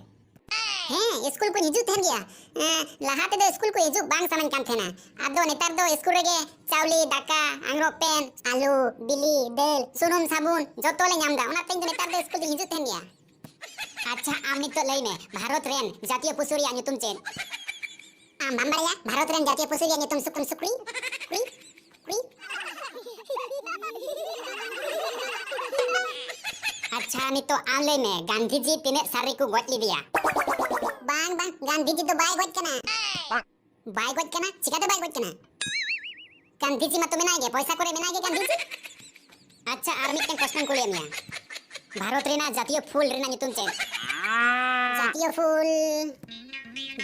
ᱦᱮᱸ, ᱤᱥᱠᱩᱞ ᱠᱚᱧ ᱦᱤᱡᱩᱜ ᱛᱟᱦᱮᱱ ᱜᱮᱭᱟ᱾ ᱮᱸ, ᱞᱟᱦᱟ ᱛᱮᱫᱚ ᱤᱥᱠᱩᱞ ᱠᱚ ᱦᱤᱡᱩᱜ ᱵᱟᱝ ᱥᱟᱱᱟᱧ ᱠᱟᱱ ᱛᱟᱦᱮᱱᱟ᱾ ᱟᱫᱚ ᱱᱮᱛᱟᱨ ᱫᱚ ᱤᱥᱠᱩᱞ ᱨᱮᱜᱮ ᱪᱟᱣᱞᱮ, ᱫᱟᱠᱟ, ᱟᱝᱨᱚᱵ, ᱯᱮᱱ, ᱟᱹᱞᱩ, ᱵᱤᱞᱤ, ᱫᱟᱹᱞ, ᱥᱩᱱᱩᱢ, ᱥᱟᱵᱩᱱ ᱡᱚᱛᱚ ᱞᱮ ᱧᱟᱢ ᱮᱫᱟ᱾ ᱚᱱᱟᱛᱮ ᱤᱧ ᱫᱚ ᱱᱮᱛᱟᱨ ᱫᱚ ᱤᱥᱠᱩᱞ ᱫᱚᱧ ᱦᱤᱡᱩᱜ ᱛᱟᱦᱮᱱ ᱜᱮᱭᱟ᱾ ᱟᱪᱪᱷᱟ, ᱟᱢ ᱱᱤᱛᱚᱜ ᱞᱟᱹᱭ ᱢᱮ, ᱵᱷᱟᱨᱚᱛ ᱨᱮᱱ ᱡᱟᱛᱤᱭᱚ ᱯᱚᱥᱩ ᱨᱮᱭᱟᱜ ᱧᱩᱛᱩᱢ ᱪᱮᱫ? ᱟᱢ ᱵᱟᱢ ᱵᱟᱲᱟᱭᱟ ᱵᱷᱟᱨᱚᱛ ᱨᱮᱱ ᱡᱟᱹᱛᱤᱭᱚ ᱯᱚᱥᱩ ᱨᱮᱭᱟᱜ ᱧᱩᱛᱩᱢ ᱥᱩᱠᱨᱤ? ᱥᱩᱠᱨᱤ? ᱥᱩᱠᱨᱤ? ᱟᱪᱪᱷᱟ, ᱱᱤᱛᱚᱜ ᱟᱢ ᱞᱟᱹᱭ ᱢᱮ, ᱜᱟᱱᱫᱷᱤᱡᱤ ᱛᱤᱱᱟᱹᱜ ᱥᱟᱞ ᱨᱮᱠᱚ ᱜᱚᱡ ᱞᱮᱫᱮᱭᱟ? ᱵᱟᱝ, ᱵᱟᱝ, ᱜᱟᱱᱫᱷᱤᱡᱤ ᱫᱚ ᱵᱟᱭ ᱜᱚᱡ ᱠᱟᱱᱟ᱾ ᱵᱟᱭ ᱜᱚᱡ ᱠᱟᱱᱟ? ᱪᱤᱠᱟᱹᱛᱮ ᱵᱟᱭ ᱜᱚᱡ ᱠᱟᱱᱟ? ᱜᱟᱱᱫᱷᱤᱡᱤ ᱢᱟᱛᱚ ᱢᱮᱱᱟᱭ ᱜᱮ, ᱯᱚᱭᱥᱟ ᱠᱚᱨᱮ ᱢᱮᱱᱟᱭ ᱜᱮ ᱜᱟᱱᱫᱷᱤᱡᱤ᱾ ᱟᱪᱪᱷᱟ, ᱟᱨ ᱢᱤᱫᱴᱟᱝ ᱠᱚᱥᱪᱮᱱ ᱠᱩᱞᱤᱭᱮᱫ ᱢᱮᱭᱟ, ᱵᱷᱟᱨᱚᱛ ᱨᱮᱱᱟᱜ ᱡᱟᱹᱛᱤᱭᱚ ᱯᱷᱩᱞ ᱨᱮᱱᱟᱜ ᱧᱩᱛᱩᱢ ᱪᱮᱫ? ᱡᱟᱹᱛᱤᱭᱚ ᱯᱷᱩᱞ,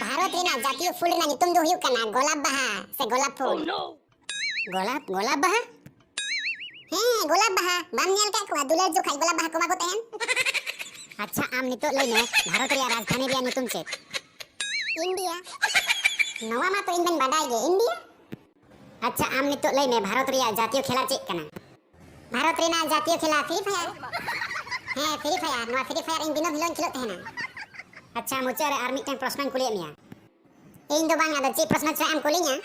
ᱵᱷᱟᱨᱚᱛ ᱨᱮᱱᱟᱜ ᱡᱟᱹᱛᱤᱭᱚ ᱯᱷᱩᱞ ᱨᱮᱱᱟᱜ ᱧᱩᱛᱩᱢ ᱫᱚ ᱦᱩᱭᱩᱜ ᱠᱟᱱᱟ ᱜᱳᱞᱟᱯ ᱵᱟᱦᱟ ᱥᱮ ᱜᱳᱞᱟᱯ ᱯᱷᱩᱞ᱾ ᱜᱳᱞᱟᱯ, ᱜᱳᱞᱟᱯ ᱵᱟᱦᱟ? ᱦᱮᱸ, ᱜᱳᱞᱟᱯ ᱵᱟᱦᱟ᱾ ᱵᱟᱢ ᱧᱮᱞ ᱠᱟᱜ ᱠᱚᱣᱟ? ᱫᱩᱞᱟᱹᱲ ᱡᱚᱠᱷᱟᱡ ᱜᱳᱞᱟᱯ ᱵᱟᱦᱟ ᱠᱚ ᱮᱢᱟ ᱠᱚ ᱛᱟᱦᱮᱱ᱾ ᱟᱪᱪᱷᱟ, ᱟᱢ ᱱᱤᱛᱚᱜ ᱞᱟᱹᱭ ᱢᱮ, ᱵᱷᱟᱨᱚᱛ ᱨᱮᱭᱟᱜ ᱨᱟᱡᱽᱫᱷᱟᱱᱤ ᱨᱮᱭᱟᱜ ᱧᱩᱛᱩᱢ ᱪᱮᱫ? ᱤᱱᱰᱤᱭᱟ᱾ ᱱᱚᱣᱟ ᱢᱟ ᱛᱚ ᱤᱧ ᱫᱚᱧ ᱵᱟᱰᱟᱭ ᱜᱮ, ᱤᱱᱰᱤᱭᱟ᱾ ᱟᱪᱪᱷᱟ, ᱟᱢ ᱱᱤᱛᱚᱜ ᱞᱟᱹᱭ ᱢᱮ, ᱵᱷᱟᱨᱚᱛ ᱨᱮᱭᱟᱜ ᱡᱟᱹᱛᱤᱭᱚ ᱠᱷᱮᱞᱟ ᱪᱮᱫ ᱠᱟᱱᱟ? ᱵᱷᱟᱨᱚᱛ ᱨᱮᱱᱟᱜ ᱡᱟᱹᱛᱤᱭᱚ ᱠᱷᱮᱞᱟ ᱯᱷᱨᱤ ᱯᱷᱟᱭᱟᱨ᱾ ᱦᱮᱸ, ᱯᱷᱨᱤ ᱯᱷᱟᱭᱟᱨ᱾ ᱱᱚᱣᱟ ᱯᱷᱨᱤ ᱯᱷᱟᱭᱟᱨ ᱤᱧ ᱫᱤᱱᱟᱹᱢ ᱦᱤᱞᱳᱜ ᱤᱧ ᱠᱷᱮᱞᱳᱜ ᱛᱟᱦᱮᱱᱟ᱾ ᱟᱪᱪᱷᱟ, ᱢᱩᱪᱟᱹᱫ ᱨᱮ ᱟᱨ ᱢᱤᱫᱴᱟᱝ ᱯᱨᱚᱥᱱᱚᱧ ᱠᱩᱞᱤᱭᱮᱫ ᱢᱮᱭᱟ᱾ ᱤᱧ ᱫᱚ ᱵᱟᱝ, ᱟᱫᱚ ᱪᱮᱫ ᱯᱨᱚᱥᱱᱚ ᱪᱚ ᱟᱢ ᱠᱩᱞᱤᱧᱟ?